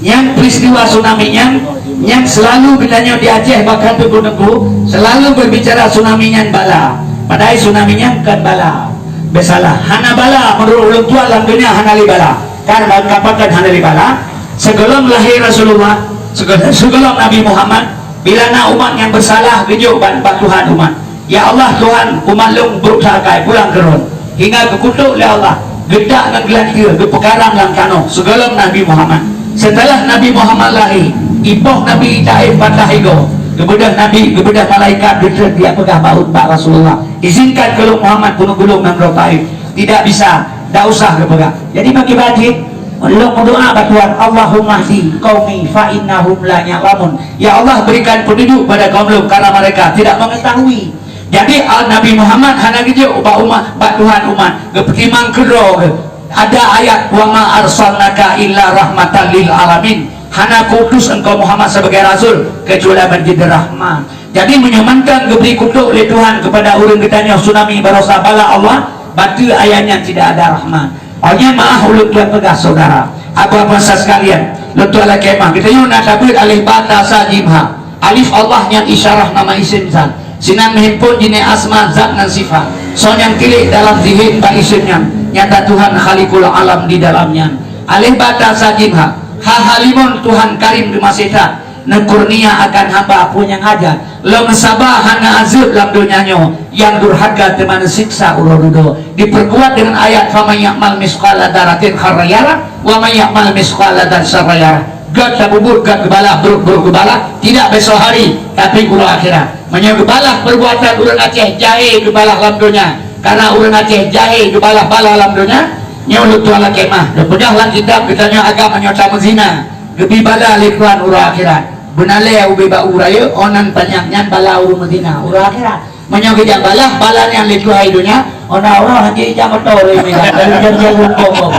Nyang peristiwa tsunami nyan, nyang selalu geutanyoe di Aceh bahkan Teungku-teungku selalu berbicara tsunami nyan bala. Padahai tsunami nyan kon bala. Biasalah, hana bala, menurut ulôn tuan lam dunia hana lé bala. Kan, ban kapal kan hana lé bala. Sigohlom lahé Rasulullah, sigohlom, sigohlom Nabi Muhammad, bila na umat nyang beusalah, geujok ban bak Tuhan umat. "Ya Allah, Tuhan, umat lôn brok that akai, pulang keu Droen." Hingga geukutok lé Allah, geutak ngon geulanteue, geupeukaram lam tanoh, sigohlom Nabi Muhammad. Seuteulah Nabi Muhammad lahé, ipoh Nabi Taif patah igoe, geubeudôh Nabi, geubeudôh malaikat, geutrön geujak peugah bak, bak Rasulullah, "Izinkan keu lôn Muhammad peuneuk gulong nanggroe Taif." "Tidak bisa, dak usah geupeugah." Jadi, bagi batin, lôn meudoá bak Tuhan, "Allahumma hdi qaumi fa innahum la ya'lamun." Ya Allah, berikan petunjuk pada kaum lôn, karena mereka tidak mengetahui. Jadi, ah, Nabi Muhammad hana geujok bak umat, bak Tuhan umat, geupeutimang keudroe geuh. Ada ayat, "Wa ma arsalnaka illa rahmatan lil alamin." Hana kuutus engkau Muhammad sebagai rasul kecuali menjadi rahmat. Jadi, meunyoe mantong geubri kutok lé Tuhan kepada ureuëng geutanyoe tsunami baroesa bala Allah, bateue ayat nyan tidak ada rahmat. Awaknyan meuah ulôn tuan peugah, saudara. Apa-apa sekalian, lôn tuan lakée mah, geutanyoe na tabeuet alif ba ta sa jim ha. Alif Allah nyan isyarah nama isim zat. Sinan meuhimpon jih asma zat ngon sifat. Soe nyang tilék dalam zihin bak isim nyan, nyata Tuhan Khaliqul Alam di dalam nyan. Alif ba ta sa jim ha. Ha halimon Tuhan Karim geumaséh that. Neukurnia akan hamba peue nyang hajat. Lom saba hana azeub lam donya nyoe, nyang durhaka teuma neusiksa uroe dudoe. Diperkuat dengan ayat, "Faman ya'mal misqala dzarratin khairan yarah, wa man ya'mal misqala dzarratin syarran yarah." Gét tapubuet, gét geubalah, brok-brok geubalah, tidak besok hari, tapi uroe akhirat. Meunyoe geubalah perbuatan ureuëng Aceh jahé geubalah lam donya, karena ureuëng Aceh jahé geubalah bala lam donya, nyoe lôn tuan lakée mah, geupeugah lam kitab geutanyoe agam meunyoe tameuzina. Geubi bala lé Tuhan uroe akhirat. Beuna lé ubé bak uroe rayeuk, oh nan panyang nyan bala ureuëng meuzina uroe akhirat. Meunyoe geujak balah bala nyan lé Tuhan donya, oh na uroe hana ijak moto lé Medan, lalu jam-jam rukok kok.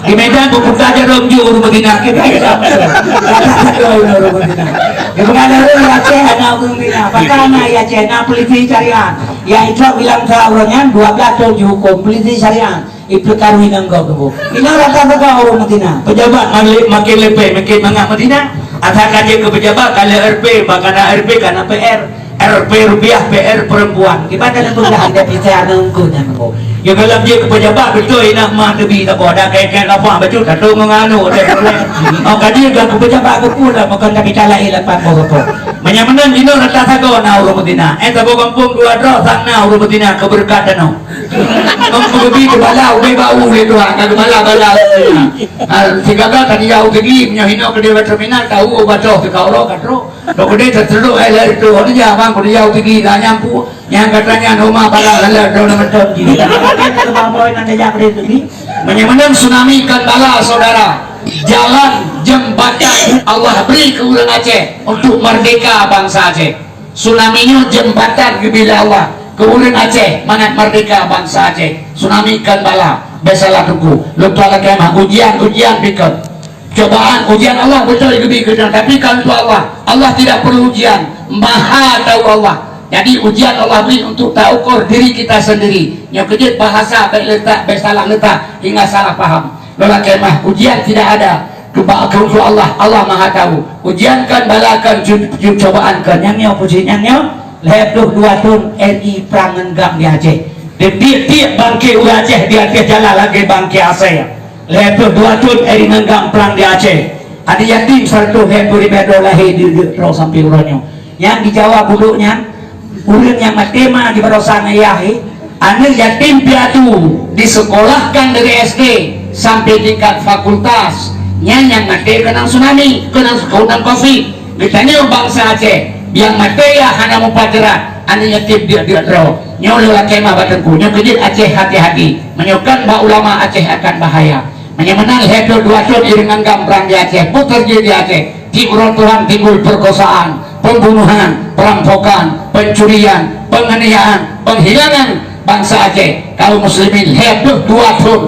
Di Medan beuputa jaroe ju ureuëng meuzina, kita ijak moto. Kata satu ureuëng meuzina. Di Pekanbaru Aceh hana ureuëng meuzina. Pakon na di Aceh na polisi syariat. Ya itu bilang sa ureuëng nyan dua belas thôn dihukum polisi syariat. Ipeukarui ngon gob tuboh. Inoe rata sagoe ureuëng meuzina. Pejabat malik makin leupie, makin mangat meuzina. Asai ka jeuet keu pejabat, ka lheueh R P, bah ka na R P, ka na P R. R P rupiah, P R perempuan. Kiban ka na peugah ida pisa ngon ku nyan tuboh. Ya, kalau jeuet keu pejabat, beutôi inak ma teubi saboh. Dak keu-keu kapah bacut, satu ngon anu, ada. Oh, ka jeuet keu pejabat, keu pun lah, makon tapi talai lapan boh kapok. Meunyoe meunan jinoe rata sagoe na ureuëng meuzina. Eh, saboh gampông dua droe, sang na ureuëng meuzina, keu beureukat tanoh. Ngon peugeubri teubala ubé bak u lé Tuhan, ka geubala-bala. Ha, sigaga ka dijak u Sigli, meunyoe hinoe keudeh bak terminal, tahu u Batoh teuka uroe ka trok. Dok keudeh teutreuk ai lheueh reutôh, dijak bang, ku dijak u Sigli, ka nyampu. Nyang gata nyan homa bala lheueh droe meuton jih. Meunyoe meunan tsunami kon bala, saudara. Jalan, jembatan Allah beri keu ureuëng Aceh untuk merdeka bangsa Aceh. Tsunami nyoe jembatan geubri lé Allah keu ureuëng Aceh mangat merdeka bansa Aceh. Tsunami kon bala, bék salah teungku. Lôn tuan lakée mah, ujian-ujian pih kon. Cobaan, ujian Allah beutôi geubri keu droe, tapi kon untuk Allah. Allah tidak perlu ujian. Maha tahu Allah. Jadi ujian Allah beri untuk taukur diri kita sendiri. Nyoe keujeuet bahasa bék letak, bék salah letak hingga salah paham. Lôn lakée mah, ujian tidak ada. Keu bak keu Allah, Allah Maha Tahu. Ujian kon, bala kon, cu-, cu-, cobaan kon. Nyang nyoe, puji nyang nyoe, lhée ploh dua thon R I prang ngon GAM di Aceh. Di tieb-tieb bangke ureuëng Aceh di ateueh jalan lagée bangke asée. Lhée ploh dua thon R I ngon GAM prang di Aceh. Aneuk yatim siratoh lhée ploh ribée droe lahé di, di droe sampoe uroe nyoe. Nyang di Jawa Budok nyan, ureuëng nyang maté ma di barosa ayah, eh, aneuk yatim piatu disekolahkan dari S D sampai tingkat fakultas. Nyan nyang maté keunong tsunami, keunong, keunong covid. Geutanyoe bansa Aceh, nyang maté ya hana mupacaran, aneuk yatim diet-diet droe. Nyoe lôn lakée mah bak teungku, nyoe keujeuet Aceh hati-hati. Meunyoe kon bak ulama, Aceh akan bahaya. Meunyoe meunan lhée thon dua thon ireung ngon GAM prang di Aceh, peue teujadi di Aceh? Tieb uroe Tuhan timbul perkosaan, pembunuhan, perampokan, pencurian, penganiayaan, penghilangan bansa Aceh. Kaum muslimin, lhée ploh dua thon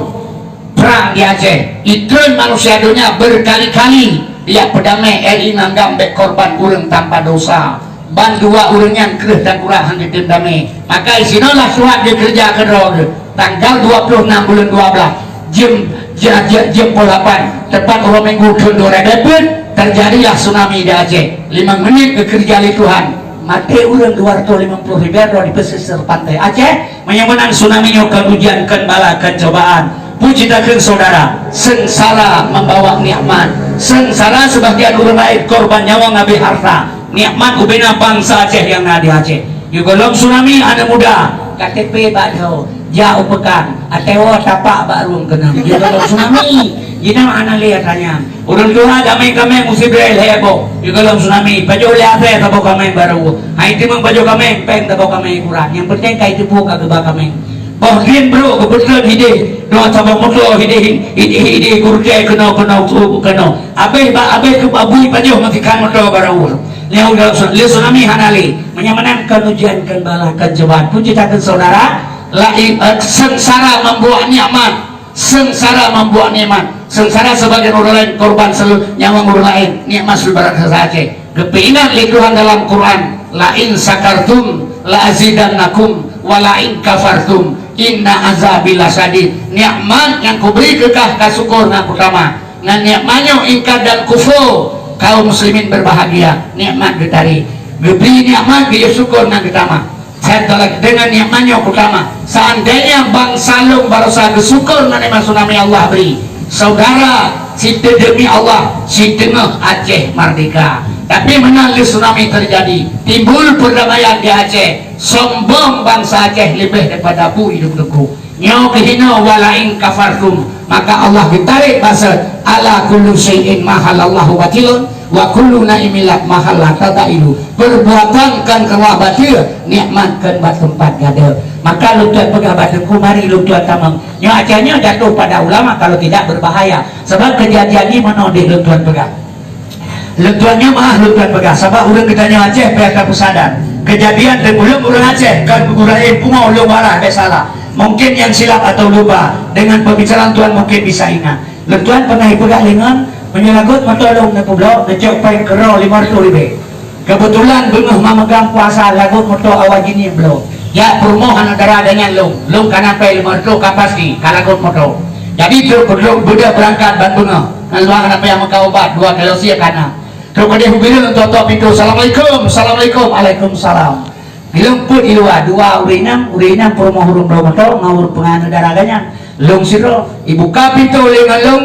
prang di Aceh. Itreun manusia donya berkali-kali jak peudamé, R I ngon GAM bék korban ureuëng tanpa dosa. Ban dua ureuëng nyan kreueh dan urat han geutem damé. Maka isinoe lah suat geukeureuja keudroe geuh. Tanggal dua puluh enam buleuen dua belas, jeuem, ja-, ja-, jeuem pukul lapan, tepat uroe Minggu thon dua ribu dua puluh, teujadilah tsunami di Aceh. Limong menit geukeureuja lé Tuhan, maté ureuëng dua ratus limong puluh ribée droe di pesisir pantai Aceh. Meunyoe meunan tsunami nyoe kon ujian, kon bala, kon cobaan. Puji takheun saudara, seungsara membawa nikmat. Seungsara sebagian ureuëng laén korban nyawöng habéh harta. Nikmat ubena bansa Aceh nyang na di Aceh. Di gohlom tsunami aneuk muda, K T P bak dhoe, jak u peukan, até woe tapak bak rueng keunong. Di gohlom tsunami, jinoe hana lé atra nyan. Ureuëng tuha kaméng-kaméng musim rhé lhée boh, di gohlom tsunami, pajoh lé asée saboh kaméng barô. Hai timeung pajoh kaméng, péng saboh kaméng kurang. Nyang penting ka iteupeue ka geuba kaméng. Boh grien brok geupeutreun hideh, dua saboh moto hideh, hideh, hideh gurutée keunoe, keunoe, keunoe. Abéh ba, abéh keu babui pajoh meusikan moto barô. Lheueh tsunami hana lé. Meunyoe meunan kon ujian, kon bala, kon cobaan. Puji takheun saudara, laén, eh, seungsara membawa nikmat. Seungsara membawa nikmat. Seungsara sebagian ureuëng laén korban selu-, nyawöng ureuëng laén, nikmat seluruh bansa Aceh. Geupeuingat lé Tuhan dalam Quran, "La in syakartum la azidannakum, wa la in kafartum inna azabi lasyadid." Nikmat nyang kubri keu kah, ka syukur ngon kutamah. Ngon nikmat nyoe ingkar dan kufur, kaum muslimin berbahagia. Nikmat geutari, geubri nikmat, geuyue syukur ngon geutamah. Saya tolak dengan nikmat nyoe utama. Seandainya bangsa lôn barosa geusyukur ngon nikmat tsunami Allah bri, saudara, siteudemi Allah, siteungoh Aceh merdeka. Tapi meunan lé tsunami terjadi, timbul perdamaian di Aceh, sombong bangsa Aceh leubeh daripada bu idup teungku. Nyoe keuhinoe, "Walain kafartum," maka Allah geutarek basa, "Ala kullu syai'in mahallallahu batilun, wa kullu na'imin la mahala tadailu." Perbuatan kan keurah batil, nikmat kan bak teumpat gada. Maka lôn tuan peugah bak teungku, mari lôn tuan tamong. Nyoe Aceh nyoe jatuh pada ulama, kalau tidak berbahaya. Sebab kejadian ni meunoe deh lôn tuan peugah. Lôn tuan nyoe maah lôn tuan peugah, sabab ureuëng geutanyoe Aceh payah tapeusadar. Kejadian teupeuleum ureuëng Aceh, kon ureuëng laén pungo lôn walah bèk salah. Mungkin nyang silap atau lupa, dengan pembicaraan tuan mungkin bisa ingat. Lôn tuan pernah ipeugah lé ngon, meunyoe lagot moto lôn neupeubloe, neucok péng keudroe limong reutôh ribèe. Keubeutulan beungoh mameugang puasa lagot moto awai jih nibloe. Jak peurumoh aneuk dara geuhnyan lôn, lôn kana péng limong reutôh ka pasti, ka lagot moto. Jadi trok beudôh beudôh beurangkat ban beungoh, ngon luwa hana payah meuka ubat, dua kilo sie kana. Trok keudeh u bileung, tok-tok pintoe, "Assalamualaikum, assalamualaikum." "Waalaikumsalam." Bileung peuet i luwa, dua ureuëng inong, ureuëng inong peurumoh ureuëng bloe moto ngon ureuëng peunganeuk dara geuhnyan. Lôn sidroe, ibuka pintoe lé ngon lôn,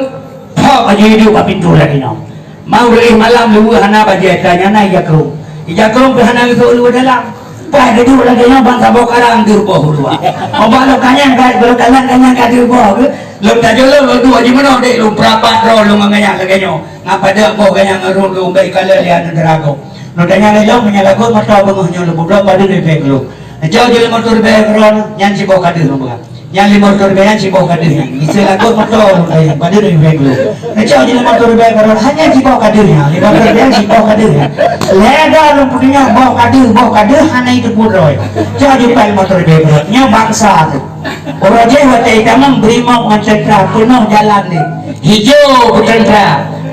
phok bajèe iduek bak pintoe lagèe nyoe. Mau reueh malam luweue hana bajèe, tanyana ija krông. Ija krông pih hana geusok luweue dalam. Paih geuduek lagèe nyoe ban saboh karang geuruboh u luwa. Obat lôn kanyang ka, lôn kanyang kanyang ka geuruboh geuh. Lôn tajok lôn, lôn duek jimeunoe dek lôn peurapat droe lôn ngon ganyang lagèe nyoe. Ngapada boh ganyang ngon rhot lôn bèk ikalon lé aneuk dara gob. Lôn tanyong lé lôn, meunyoe lagot moto beungoh nyoe lôn peubloe padum ribèe keu lôn. Neucok jih limong reutôh ribèe keudroe, nyan siboh ka deuh lôn peugah. Nyan limong reutôh ribèe nyan siboh ka deuh nyan. Miseue lagot moto, eh, padum ribèe keu lôn. Neucok jih limong reutôh ribèe keudroe, hana siboh ka deuh nyan. Limong reutôh ribèe nyan siboh ka deuh nyan. Lhèe droe lôn peutunyok boh ka deuh, boh ka deuh hana iteupeue droe. Cok jih limong reutôh ribèe keudroe. Nyoe bangsa teuh. Uroe jéh watèe itamong brimob ngon teuntra peunoh jalan nyoe. Hijau peuteuntra,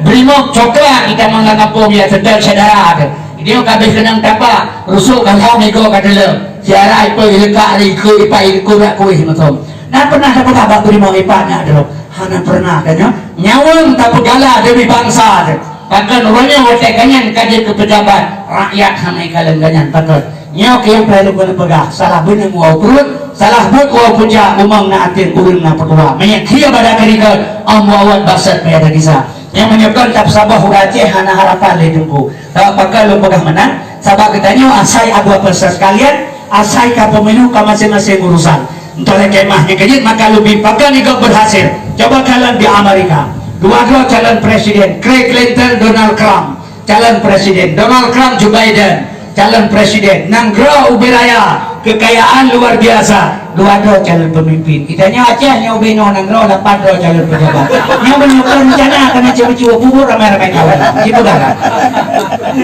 brimob coklat itamong lam gampông, ya, teuntèe syedara teuh. Nyoe ka abéh keunong tapa, rusok gampông migoe ka teuleueng. Siara ipeue ileukak, ileukak ipat, ileukak kuéh meusom. Na pernah tapeugah bak brimob ipat nyak droe? Hana pernah, kan nyoe? Nyawöng tapeugala demi bangsa teuh. Pakon uroe nyoe watèe gobnyan ka jeuet keu peujabat, rakyat hana ikalon gobnyan, pakon? Nyoe keuh nyang payah lôn keuneuk peugah, salah beuneung woe pruet, salah buet woe puja, umong na até ureueng na peutuha. Meunyoe khia bada keurigeuet, 'oh muwawat basat payah tagisa. Nyang meunyoe kon tapeusaboh ureueng Aceh hana harapan lé Teungku. Sabab pakon lôn peugah meunan, sabab geutanyoe asai abu-abu sekalian, asai ka pemilu ka maséng-maséng urusan. Entah lé kemah nyang keujeuet maka lôn bi pakon igob berhasil. Coba calon di Amerika. Dua droe calon presiden, Craig Clinton, Donald Trump. Calon presiden Donald Trump, Joe Biden, calon presiden nanggroe ubé raya, kekayaan luar biasa, dua droe calon pemimpin. Kita nyoe Aceh nyoe ubé nyoe nanggroe lapan droe calon pejabat. Nyoe meunyoe rencana keuneuk ceumeucue pubur ramai-ramai kawan. Sipeugah kan?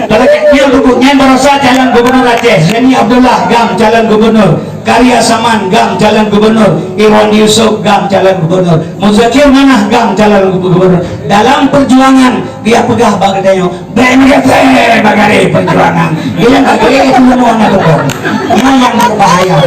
Kalau nyoe dukuk nyan barosa calon gubernur Aceh, Zaini Abdullah GAM calon gubernur, Karya Saman GAM calon gubernur, Irwandi Yusuf GAM calon gubernur, Muzakir Manaf GAM calon gubernur. Dalam perjuangan dia peugah bak geutanyoe, Bèk meugaséh bak garéh peujuangan. Nyang ka garéh itu semua na tukang. Nyan nyang berbahaya.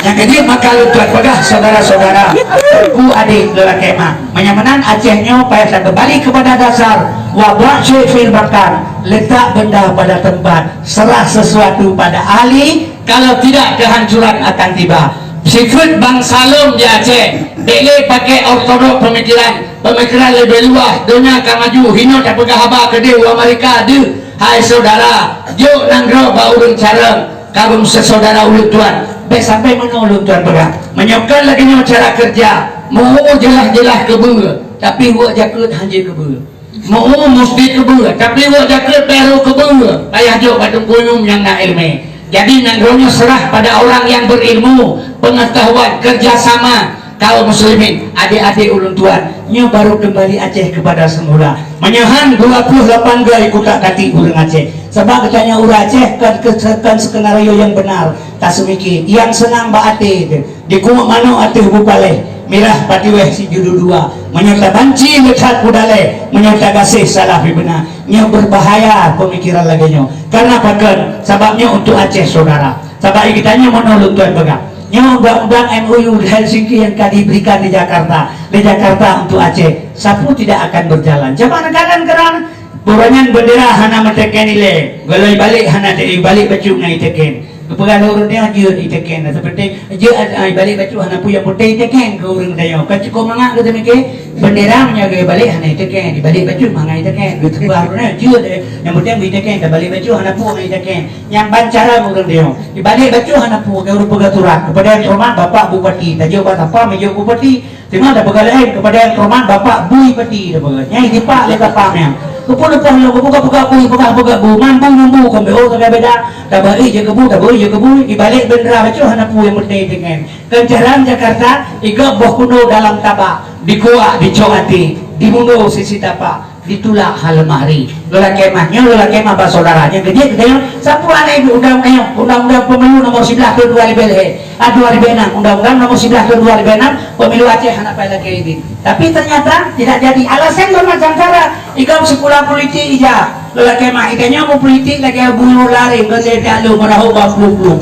Nyang keujeuet maka lôn tuan peugah, saudara-saudara, Teungku adék lôn lakèe mak. Meunyoe meunan Aceh nyoe payah takeubali keupada dasar, wa dha syai' fil makan, letak benda pada tempat, serah sesuatu pada ahli, kalau tidak kehancuran akan tiba. Sifeuet bansa lôn di Aceh, bèk lé pakèk ortodok peumikiran. Peumikiran leubeh luwah, donya ka maju, hinoe tapeugah haba keudeh u Amerika deuh. Hai syedara, jok nanggroe bak ureueng carông, ka beumeuseusodara ulôn tuan. Bèk sampai meunoe ulôn tuan peugah. Meunyoe kon lagèe nyoe cara keureuja, meu-eu jeulaih-jeulaih keubeue, tapi weuek jakeuet hanjeuet keubeue. Meu-eu musti keubeue, tapi weuek jakeuet bèk rhot keubeue. Payah jok bak teungku nyum nyang na ileumèe. Jadi, nanggroe nyoe serah pada orang yang berilmu, pengetahuan, kerjasama kaum muslimin, adék-adék ulôn tuan. Nyoe baru kembali Aceh kepada semula. Meunyoe han dua puluh lapan gei kutak katik ureueng Aceh. Sabab geutanyoe ureueng Aceh kon ke-, kon skenario yang benar. Taseumiké, nyang seunang bak até teuh. Dikuek manok ateueh bupalèh, mirah patiwèh sijudu dua. Meunyoe tabanci leukat pudalèe, meunyoe tagaséh salah pibeuna. Nyoe berbahaya pemikiran lagèe nyoe. Karena pakon? Sabab nyoe untuk Aceh, saudara. Sabab geutanyoe meunoe lôn tuan peugah. Nyoe undang-undang M O U Helsinki yang ka diberikan di Jakarta, di Jakarta untuk Aceh. Sapu tidak akan berjalan. Coba neukalon keudroe, uroe nyan bendera hana meuteken ilée, golom ibalek hana te-, ibalek bacut ngon iteken. Geupeugah lé ureuëng nyoe jeuet iteken, seperti jeuet, ah, ibalek bacut hana peue, nyang penting iteken keu ureuëng tanyoe. Kan cukup mangat geuteumike, bendera meunyoe geubalek hana iteken, ibalek bacut mangat iteken. Geupeugah ureuëng nyoe jeuet, nyang penting iteken, ibalek bacut hana peue ngon iteken. Nyang ban cara ureuëng tanyoe. Ibalek bacut hana peue, keu ureuëng peugah surat, kepada yang terhormat Bapak Bupati, tajok bak sapa meujok Bupati. Teuma tapeugah laén kepada yang terhormat Bapak Bui Pati, tapeugah. Nyang dipak lé Bapak nyan. Keupeue leupah lom, keupeue peugah bui, peugah-peugah bu, mambu-mambu kon beu sagai beda. Tabari je keu bu, tabari je keu bu, ibalek bendera bacut hana peue nyang penting dengan. Kencaran Jakarta, igop boh kuno dalam tabak, dikuak dicok até, dimundo sisi tapak, ditulak ha lemari. Lôn lakée meu'ah nyoe, lôn lakée meu'ah bak saudara. Nyang keujeuet geutanyoe, sapeue aneuëk undang-undang, undang-undang pemilu nomor sebelas tahun dua ribu lhée. Ah, dua ribu enam, Undang-Undang Nomor sebelas Tahun dua ribu enam, Pemilu Aceh hana payah lagée ini. Tapi ternyata tidak jadi. Alasan lôn macam cara, igam sikula politik ija. Lelaki mah ikannya mau politik lagi bulu lari, berdaya lu merahuk bak bulu-bulu.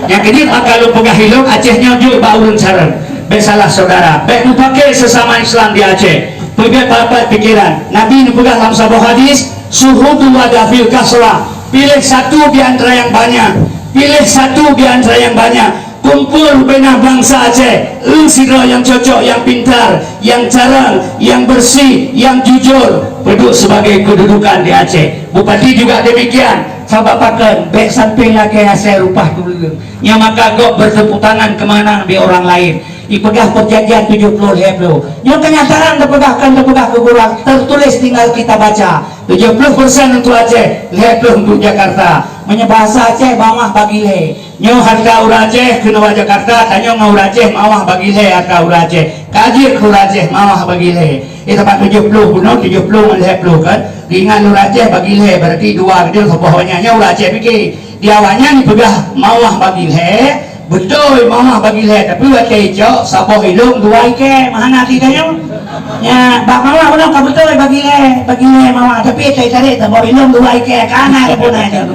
Nyang keujeuet maka lôn peugah ilong Aceh nyoe jeuet bak ureuëng carông. Bék salah saudara, bék mupake sesama Islam di Aceh. Peubeuet papat pikiran. Nabi neupeugah lam saboh hadis, "Suhudu wa dafil kasra." Pilih satu di antara yang banyak. Pilih satu di antara yang banyak. Kumpul beunah bansa Aceh, eu sidroe nyang cocok, nyang pintar, nyang carông, nyang bersih, nyang jujur, peuduek sebagai kedudukan di Aceh. Bupati juga demikian, sabab pakon, bék sampai lakée asai rupah tuleueng. Nyang maka gob bertepuk tangan kemenangan di orang lain. Ipeugah perjanjian tujuh puluh lhée ploh. Nyoe kenyataan teupeugah, kon teupeugah keu gurang, tertulis tinggal kita baca. Tujuh puluh persen untuk Aceh, lhée ploh untuk Jakarta. Meunyoe bahasa Aceh, mawah bagi lhée. Nyoe hareuta ureuëng Aceh keunoe bak Jakarta, tanyoe ngon ureuëng Aceh mawah bagi lhée hareuta ureuëng Aceh. Ka jeuet keu ureuëng Aceh mawah bagi lhée. Eh, teuma tujoh ploh bunoe, tujoh ploh ngon lhée ploh kan? Geuingat ureuëng Aceh bagi lhée, berarti dua keudeh saboh awaknyan. Nyoe ureuëng Aceh pike, di awaknyan peugah mawah bagi lhée, beutôi mawah bagi lhée, tapi watée icok saboh ilong dua ikée, meuhana hati tanyoe. Nya, bak mawah bunoe ka beutôi bagi lhée, bagi lhée mawah, tapi tarék-tarék saboh ilong dua ikée, ka na geupeuna nyan.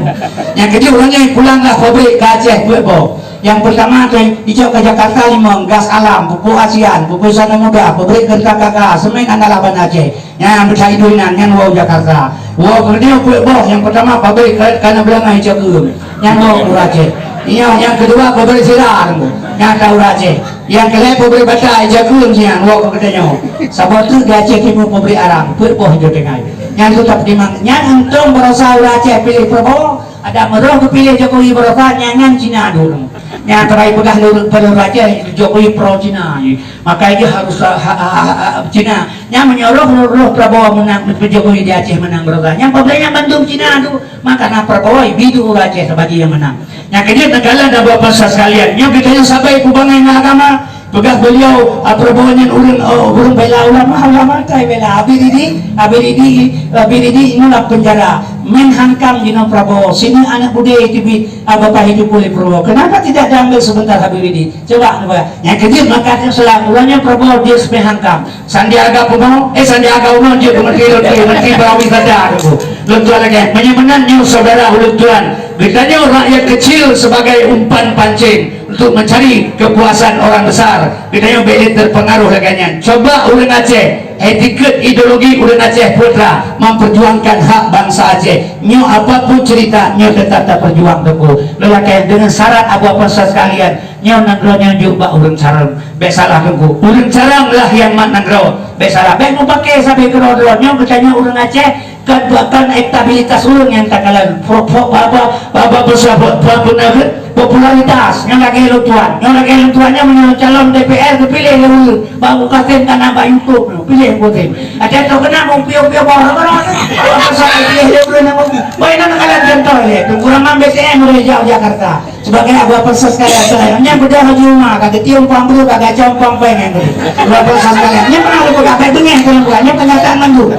Nyang keujeuet ureuëng nyan pulanglah pabrik ka Aceh buet boh. Nyang peurtama tu, ijok ka Jakarta limong, gas alam, pupuk asian, pupuk sana muda, pabrik kereta K K, semen andalah Banda Aceh. Nyang beusa idup inan, nyan woe Jakarta. Woe keudeh buet boh, nyang peurtama pabrik ka-, kana beulangah ijok ureuëng. Nyan woe ureuëng Aceh. Iya, nyang keudua pabrik sira, nyan ka ureuëng Aceh. Nyang keulhée pabrik bata ijok ureuëng nyan, woe keu geutanyoe. Saboh teuk di Aceh Timu pabrik arang, buet boh ijok tinggai. Nyan tu tapeutimang, nyan untông baroesa ureuëng Aceh piléh Prabowo. Ada meurôh geupiléh Jokowi baroesa, nyan ngon Cina dulu. Nyan teurai peugah lurus pada raja Jokowi pro Cina. Maka dia harus, ha, ha, ha, ha, Cina. Nyan meunyoe roh, roh, roh Prabowo menang, Jokowi di Aceh menang baroesa. Nyan pabila nyan bandum Cina tu, maka na Prabowo bidu Aceh sebagai yang menang. Nyan keuneuk teugalan dan buat pasal sekalian. Nyoe kita yang sabai hubungan dengan agama, Peugah beliau, ah, Prabowo nyan ureuëng, oh, ureuëng bela ulama, ulama tai bela. Habib Rizik, Habib Rizik, Habib Rizik inoe lam penjara. Meuhangkam jinoe Prabowo. Sini anak budaya itu bi, ah, Bapak itu boleh Prabowo. Kenapa tidak diambil sebentar Habib Rizik? Coba, coba. Nyang keujeuet maka dia salah. Uroe nyoe Prabowo dia sampai hangkam. Sandiaga Uno, eh, Sandiaga Uno dia menteri, menteri, menteri pariwisata tu. Lôn tuan lagi. Meunyoe meunan nyoe saudara ulôn tuan. Geutanyoe rakyat kecil sebagai umpan pancing untuk mencari kepuasan orang besar. Geutanyoe bék lé terpengaruh lagée nyan. Coba ureuëng Aceh, etiket ideologi ureuëng Aceh putra memperjuangkan hak bangsa Aceh. Nyoe apapun cerita, nyoe tetap taperjuang teungku. Lelaki dengan syarat abu-abu sekalian, nyoe nanggroe nyoe jok bak ureuëng carông. Bék salah teungku. Ureuëng carông lah yang mat nanggroe. Bék salah. Bék mupake sabe keudroe-droe. Nyoe geutanyoe ureuëng Aceh, Kan, kan elektabilitas ureuëng nyang takalon. Pro-, pro-, apa, apa, apa, apa, apa, apa, apa, popularitas. Nyang lagée lôn tuan. Nyang lagée lôn tuan nyan meunyoe calon D P R geupiléh lé ureuëng. Bak Mukasem ka na bak YouTube nyoe. Piléh Mukasem. Ada tu kena mau piu-piu bawah apa nama? Apa salah piléh lé ureuëng nama? Baik, nak kalon contoh lé. Tunggu ramang B T M udah jauh Jakarta. Sebagai abu-abu sekalian, nyan beudoh Haji Uma, ka geutieng pang breuh, ka gacong pang péng nyan tadi. Abu-abu sekalian, nyan pernah lôn peugah, bék beungéh keu lôn peugah, nyan kenyataan mandum.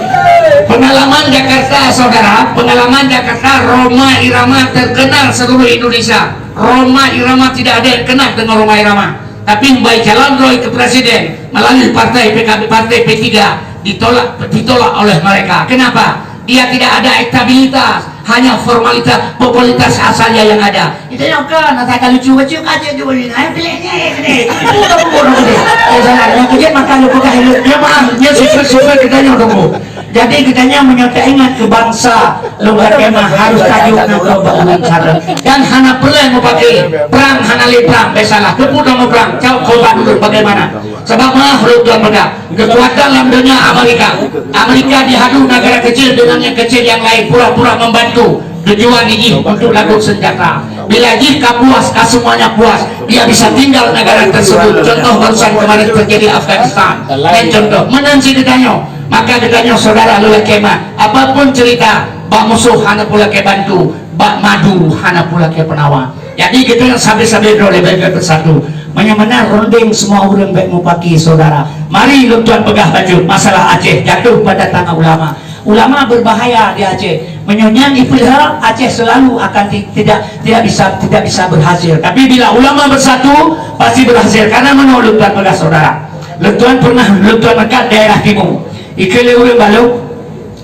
Pengalaman Jakarta, saudara, pengalaman Jakarta, Rhoma Irama terkenal seluruh Indonesia. Rhoma Irama tidak ada yang kenal dengan Rhoma Irama. Tapi membaik calon Roy ke presiden melalui partai P K B, partai P tiga ditolak, ditolak oleh mereka. Kenapa? Ia tidak ada elektabilitas, hanya formalitas, popularitas saja yang ada. Itu yang kan, asal kalau lucu-lucu, kacau juga ni. Hai, pilih ni, ni. Itu dah bubuh dah boleh. Eh, salah. Yang kerja makan lu pegang hidup. Ya, maaf. Ya, sifat-sifat kita yang tunggu. Jadi, kita yang menyatakan ingat ke bangsa, lu kata mah harus tajuk nak ke bangun cara. Dan hana perlu mau pakai perang, hana le perang. Biasalah, keput mau perang. Cau korban dulu bagaimana? Sebab mah, lu tuan pegang. Kekuatan dalam dunia Amerika. Amerika dihadu negara kecil dengan yang kecil yang lain pura-pura membantu. Tujuan ini untuk lagu senjata. Bila jih ka puas, ka semuanya puas, dia bisa tinggal negara tersebut. Contoh barusan kemarin terjadi Afghanistan. Dan contoh, menang si getanyoe. Maka getanyoe saudara lelaki mah, apapun cerita, bak musuh hana pula ke bantu, bak madu hana pula ke penawa. Jadi kita yang sabe-sabe droe leubeh bersatu. Meunyoe meunan runding semua ureuëng bék mupaki saudara. Mari lôn tuan peugah bacut masalah Aceh jatuh pada tangan ulama. Ulama berbahaya di Aceh. Meunyoe nyan ipeuleuha, Aceh selalu akan ti- tidak tidak bisa tidak bisa berhasil. Tapi bila ulama bersatu, pasti berhasil. Karena meunoe lôn tuan peugah saudara. Lôn tuan pernah lôn tuan dekat daerah timur. Ikeu lé ureuëng balok,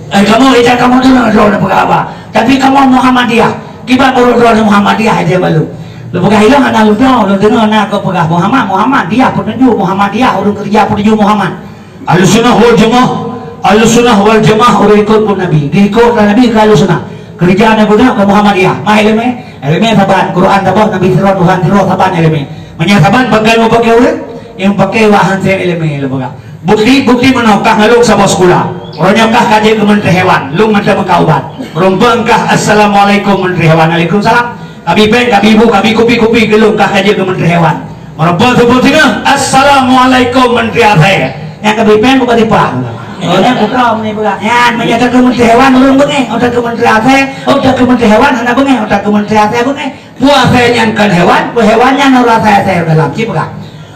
eh, kamoe ija kamoe tu na droe na peugah haba. Tapi kamoe Muhammadiyah. Kiban ureuëng droe Muhammadiyah ija balok. Lôn peugah ilong hana lôn droe, lôn deungoe na keu peugah Muhammad, Muhammadiyah peutuju, Muhammadiyah ureuëng keurija peutuju Muhammad. Ahlussunnah wal Jamaah, Ahlussunnah wal Jamaah ureuëng ikot pun Nabi. Diikot Nabi keu Ahlussunnah. Keurija na guna keu Muhammadiyah. Mah ileumé, ileumé saban, Quran saban, Nabi sidroe, Tuhan sidroe saban ileumé. Meunyoe saban pakai mupake ureuëng, nyang pakai wah hanse ileumé lôn peugah. Bukti, bukti meunoe kah ngalong saboh sekolah. Uroe nyoe kah ka jeuet keu Menteri Hewan, lôn mantong meuka ubat. Meureumpang kah, "Assalamualaikum Menteri Hewan." "Waalaikumsalam." Kabi péng, kabi bu, kabi kupi-kupi geulong kah ka jeuet keu Menteri Hewan. Meureumpang saboh singoh, "Assalamualaikum Menteri Asai." Nyang kabi péng bukan tipa. Oh, nyang buka meni buka. Nyan meunyoe ka keu Menteri Hewan ureuëng beungéh, oh ka keu Menteri Asai, oh ka keu Menteri Hewan hana beungéh, oh ka keu Menteri Asai beungéh. Peue asai nyan kon hewan, peue hewan nyan ureuëng asai-asai dalam. Cit peugah.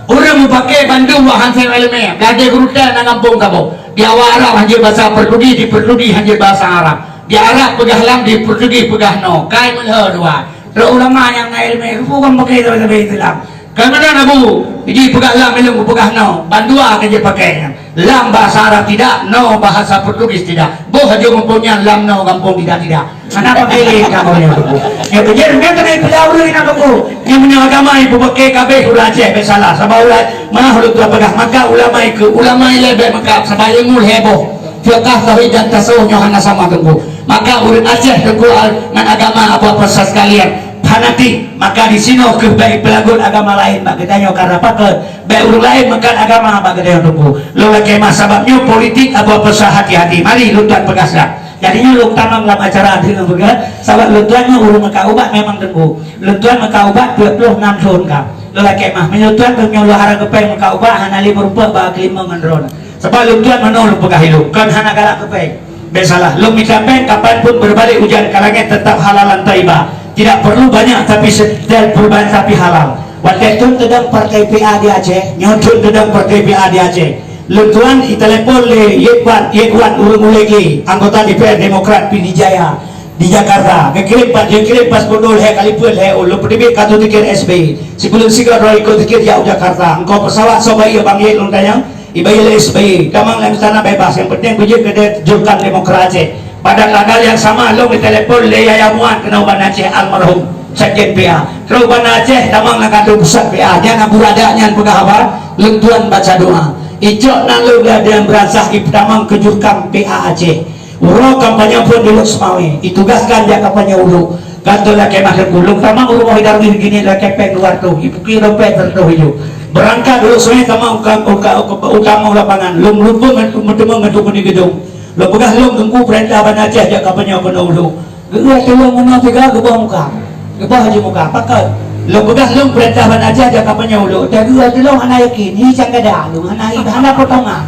Ureuëng mupake bandum wah hanse ileumé, gadoh gurutée na gampông kamoe. Di awak Arab hanjeuet basa Portugis, di Portugis hanjeuet basa Arab. Di Arab peugah lam, di Portugis peugah no. Kai meulhö dua. Trok ulama nyang na ileumé, rupu kan pakai dalam Islam. Keumanaan Abu, ji peugah lam ilong peugah no, bandua ka jipakai nyan. Lam bahasa Arab tidak, no bahasa Portugis tidak. Boh hajong mumpung nyan lam no gampông tidak-tidak. Hana pakai lé kamoe nyoe Teungku. Nyoe keujeuet nyoe keuneuk peugah ureuëng inong Teungku. Nyoe meunyoe agama ipeubeuke kabeh ureuëng Aceh bék salah. Sabab ureuëng mah ureuëng tuha peugah, maka ulama ikeu, ulama ilée bék meukab, sabab ilmu lhée boh. Fiqah, tauhid dan tasawuf nyoe hana sama Teungku. Maka ureuëng Aceh Teungku al-, ngon agama Abu Abdullah sekalian. Fanatik, maka disinoe keuh bék peulagot agama laén bak geutanyoe karna pakon bék ureuëng laén meukat agama bak geutanyoe Teungku. Lôn lakée mah sabab nyoe politik Abu Abdullah hati-hati. Mari lôn tuan peugah sira. Jadi nyoe lôn tamong lam acara deungon peugah, sabab lôn tuan nyoe ureuëng meukat ubat memang Teungku. Lôn tuan meukat ubat dua puluh enam thon ka. Lôn lakée mah, meunyoe lôn tuan nyoe lôn harap geupéng meukat ubat hana lé meurumpok bak keulimong ngon droe. Sabab lôn tuan meunoe lôn peugah ilong, kon hana galak geupéng. Bék salah, lôn mita péng kapan pun berbalik ujan ke langit tetap halalan thayyibah. Tidak perlu banyak tapi sedikit, perubahan tapi halal. Watée thon teudong partai P A di Aceh, nyoe thon teudong partai P A di Aceh. Lôn tuan itelepon lé Yekwan, Yekwan ureuëng Ulege, anggota D P R Demokrat Pidie Jaya di Jakarta. Geukirém pat, geukirém paspor lhée kali peuet lhée, lôn peuteubiet kartu tiket S B. Sibuleuen sigoe droe ikot tiket jak u Jakarta. Engkau pesawat soe bayeue Bang Yek lôn tanyong? Ibayeue lé S B Y, tamong lam istana bebas, nyang penting beujeuet keudeh jurkan Demokrat Aceh. Pada tanggal yang sama, lôn ditelepon lé Yahya Muan keunoe u Banda Aceh almarhum, Sekjen P A. Trok u Banda Aceh, tamong lam kantor pusat P A. Nyan Abu Radak nyan peugah haba, lôn tuan baca doa. Icok nan lôn dan beuransah ipeutamong keu jurkam P A Aceh. Uroe kampanye phon di Lhokseumawe, itugaskan jak kampanye u Luek. Ka lheueh lakée mah Teungku, lôn tamong u rumoh idarui gini lakée péng dua reutôh, ipuki dompet sireutôh ijôk. Beurangkat u Lhokseumawe tamong ka, ka, ka, u tamong lapangan, lôn meulumpeue ngon, meuteumé ngon Teungku di geudong. Lôn peugah lôn Teungku peurintah Banda Aceh jak kampanye keunoe u Luek. Geuéh tulông meunoe tiga geuboh muka. Geuboh laju muka. Pakon? Lôn peugah lôn peurintah Banda Aceh jak kampanye u Luek. Teuh geuéh tulông hana yakin. Hi cangkada lôn hana, hana potongan.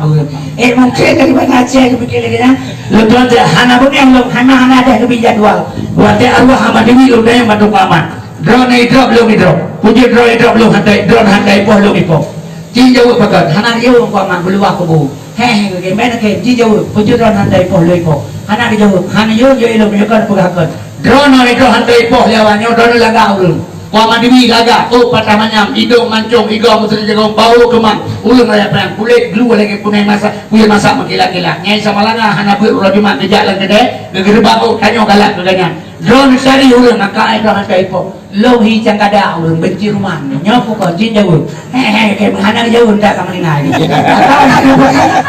Eh, mungken dari Banda Aceh geupike lagée nyan. Lôn tuan cit hana beungéh lôn, hana, hana deh geubri jadwal. Watée arwah Ahmad Dewi lôn dayang bak Teungku Ahmad. Droeneuh idrop lôn idrop. Peue jeuet droeneuh idrop lôn hantai, droeneuh hantai ipoh lôn ipoh. Ci jaweueb pakon? Hana jaweueb Teungku Ahmad, beuluwah kubu. Heh, heh, geumén khem, ci jaweueb. Peue jeuet droeneuh hantai ipoh lôn ipoh. Hana geujaweueb, hana jaweueb, jaweueb ilôn, meunyoe kon peugah kon. Droeneuh idrop hantai ipoh lé awak nyoe, droeneuh lagak ureuëng. Wa Madui lagak, oh patah manyam, idong mancong, igoe meuseujagong, bau keumang, ureueng raya panyang, kulét glu lagèe punai masak, kuyue masak meukilat-kilat. Nyai Samalanga hana beuet uroe Jumat geujak lam keudè, geugeureuba, oh tanyoe galak keu gobnyan. Droeneuh cari ureueng, maka ai droeneuh hantom ipo. Lôn hi cangkada ureueng benci ruman. Nyoe pukon jin jaweueb. He he, kèe meuhana jaweueb, tak ka meulingai.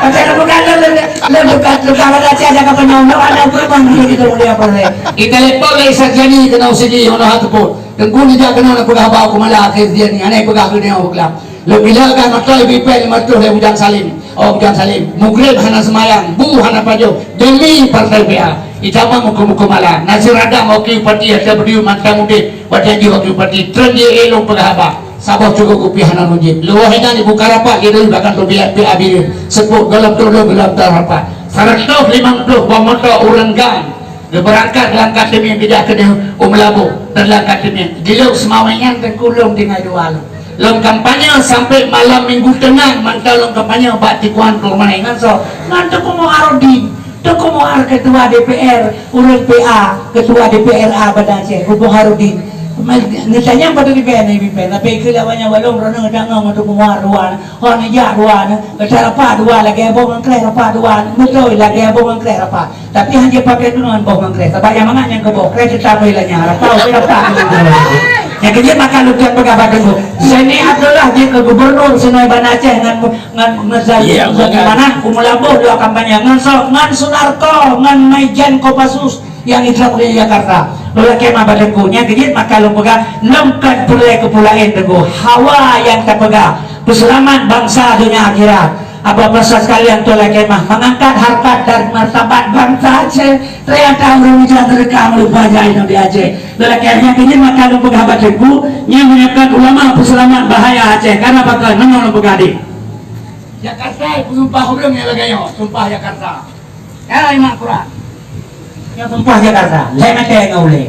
Pasal bukan lôn, lôn, lôn bukan, bukan ada tiada ka penyonok, ada apa pun begitu dia boleh. Itelepon lé Sarjani keunoe sigi, ono hak teupot. Teungku neujak keunoe neupeugah haba u Keumala akhé Sarjani, hana ipeugah keu nyoe beukeula. Lôn bila ka meutoe bipèe lima reutôh lé Bujang Salim. Oh, Bujang Salim. Mugreb hana seumayang, bu hana pajoh. Demi partai P A. Itamong huköm-huköm Allah. Nasir Adam wakil bupati, Hasan Budi mantan udép, watèe jih wakil bupati. Treun jih lôn peugah haba. Saboh cukôp kupi hana lôn jieb. Lôn wahai nyan ibuka rapat, jih dulu bahkan lôn biar P A bireuen. Seupôt golom tôh lôn golom tôh rapat. Seratus lima puluh buah moto ureueng GAM. Geubeurangkat lam Kateumien geujak keudéh u Meulaboh dan lam Kateumien. Di lôn seumawé nyan teungku lôn tinggai dua lôn. Lôn kampanye sampai malam Minggu teunang mantong lôn kampanye bak Tikuan Purmané ngon soe? Ngon Teungku Muharudin. Teungku Muhar ketua D P R, ureueng P A, ketua D P R A Banda Aceh, Teungku Muharudin. Neutanyong padum D P R na D P R, tapi keu lawan nyan walong droeneuh dang ngon Teungku Muhar dua, hon ijak dua, kata rapat dua lagèe boh ngon kreh rapat dua, beutôi lagèe boh ngon kreh rapat. Tapi hana jipaké keunoe boh ngon kreh. Sabab nyang mangat nyang keu boh kreh teutamé lanyah. Rapau, rapau. Nyang keujeuet maka lôn tuan peugah bak Teungku. Seni Abdullah jeuet keu gubernur sinoe Banda Aceh ngon, ngon, ngon Zal-, Iya, Zulkifli betul. Manah, u Meulaboh dua kampanye. Ngon soe, ngon Sunarko, ngon Maijen Kopassus nyang itrok di Jakarta. Lôn lakèe meu'ah bak Teungku. Nyang keujeuet maka lôn peugah, lôn kon peureulèe keu peue laén Teungku. Hawa nyang tapeugah, peuseulamat bansa donya akhirat. Abah basa sekalian tuan lakèe meu'ah, mengangkat harkat dan martabat bangsa Aceh. Ternyata ureueng ijak teurekam lupa jai di Aceh. Lelaki nyang kini maka lôn peugah bak Teungku, nyang meunyoe kon ulama peuseulamat bahaya Aceh. Karena pakon? Nyoe lôn peugah di Jakarta, peusumpah ureueng nyang lagèe nyoe, sumpah Jakarta. Ya, imak Quran. Nyang sumpah Jakarta, lhèe mantong ngon ulèe.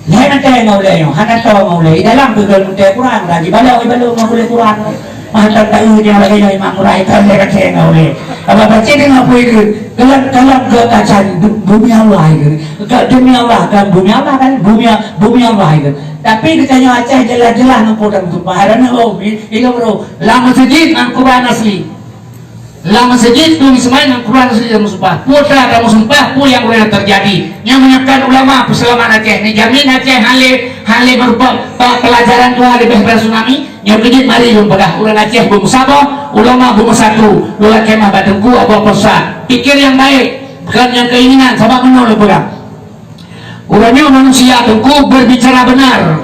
Lhèe mantong ngon ulèe nyoe, hana toe ngon ulèe. Di dalam beugöt mantong Quran, dah jibalok, jibalok ngon ulèe Quran. Mah tan taeu nyoe lagèe nyoe Imam Murai, tan lhèe mantong ngon ulèe. Apa baca dengan apa itu? Kalau, kalau gata cari bu-, bumi Allah itu. Kalau demi Allah kan bumi Allah kan, bumi, bumi Allah itu. Tapi geutanyoe Aceh jelas-jelas ngon Quran sumpah. Karena, oh, i-, ilmu roh. Lam masjid ngon Quran asli. Lam masjid tu meuseumai ngon Quran seujeut meusumpah. Peue ta-, tameusumpah, peue nyang uroe nyoe teujadi. Nyoe meunyoe kon ulama peuseulamat Aceh. Neujamin Aceh hana lé, hana lé meurumpok pe-, pelajaran dua leubeh daripada tsunami. Nyoe keujeuet mari lôn peugah, ureueng Aceh beumeusaboh, ulama beumeusatu. Lôn lakèe meu'ah bak Teungku Abu Aposa. Pikir nyang baik, bukan nyang keinginan, sabab meunoe lôn peugah. Uroe nyoe manusia Teungku berbicara benar.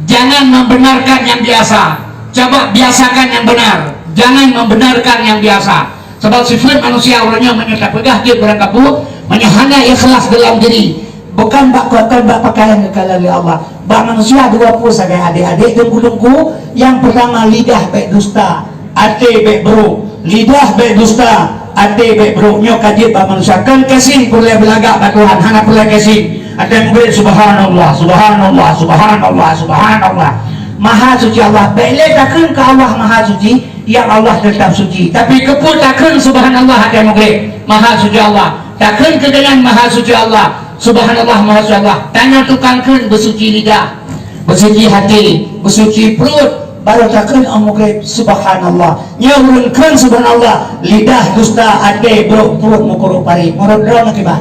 Jangan membenarkan yang biasa. Coba biasakan yang benar. Jangan membenarkan yang biasa. Sebab sifat manusia uroe nyoe meunyoe tapeugah jeuet barang kapeue, meunyoe hana ikhlas dalam diri. Bukan bak, bukan bak pakaian geukalon lé Allah. Bak manusia dua peue sagai adék-adék Teungku-teungku. Yang pertama lidah bèk dusta. Até bèk brôk, lidah bèk dusta, até bèk brôk. Nyoe ka jeuet bak manusia. Kon casing peureulèe beulagak bak Tuhan, hana peureulèe casing. Até mugreb, subhanallah, subhanallah, subhanallah, subhanallah. Maha suci Allah. Bèk lé takheun keu Allah maha suci, yang Allah tetap suci. Tapi keupeue takheun subhanallah até mugreb? Maha suci Allah. Takheun keu gobnyan maha suci Allah. Subhanallah, maha suci Allah. Tanyoe tukang kheun beusuci lidah. Beusuci hati, beusuci pruet, baru takheun 'oh mugreb, subhanallah. Nyoe ureueng kheun subhanallah, lidah dusta, até brôk, pruet meukurok parit. Meunurot droeneuh kiban?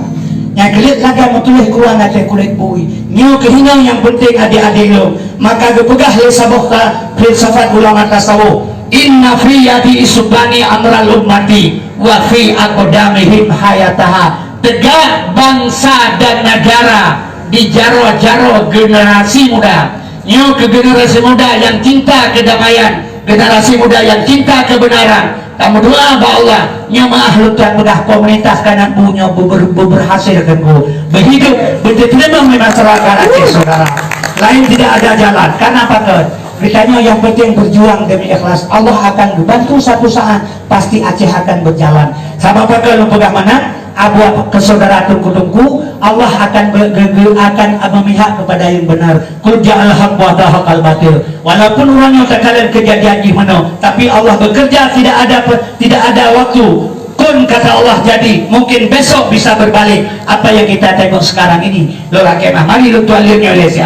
Nyang keuliet lagèe meutuléh Quran ateueh kulét bui. Nyoe keuh hinoe nyang peunteng adék-adék lôn. Maka geupeugah lé saboh ka filsafat ulama tasawuf, "Inna fi yadi isbani amral ummati, wa fi aqdamihim hayataha." Tegak bansa dan negara di jaroe-jaroe generasi muda. Nyoe keu generasi muda nyang cinta keudamaian, generasi muda nyang cinta keubeunaran. Tameudoa bak Allah, nyoe meu'ah lôn tuan peugah, pemerintah ka na bu nyoe beuber-, beuberhasil Teungku. Beuhidup, beuteurimong di masyarakat Aceh, saudara. Lain tidak ada jalan. Karena apa, Tuan? Geutanyoe nyang penting berjuang demi ikhlas. Allah akan membantu satu saat, pasti Aceh akan berjalan. Sabab apa lôn peugah meunan? Abu keu saudara Teungku-teungku, Allah akan be-, ge-, ge-, akan memihak kepada yang benar. Qul ja'al haqq wa zahaqal batil. Walaupun uroe nyoe takalon keujadian jih meunoe, tapi Allah bekerja, tidak ada pe-, tidak ada waktu. Kun, kata Allah, jadi. Mungkin besok bisa berbalik. Apa yang kita tengok sekarang ini, lôn lakèe meu'ah, mari lôn tuan lheueh nyoe lé siat.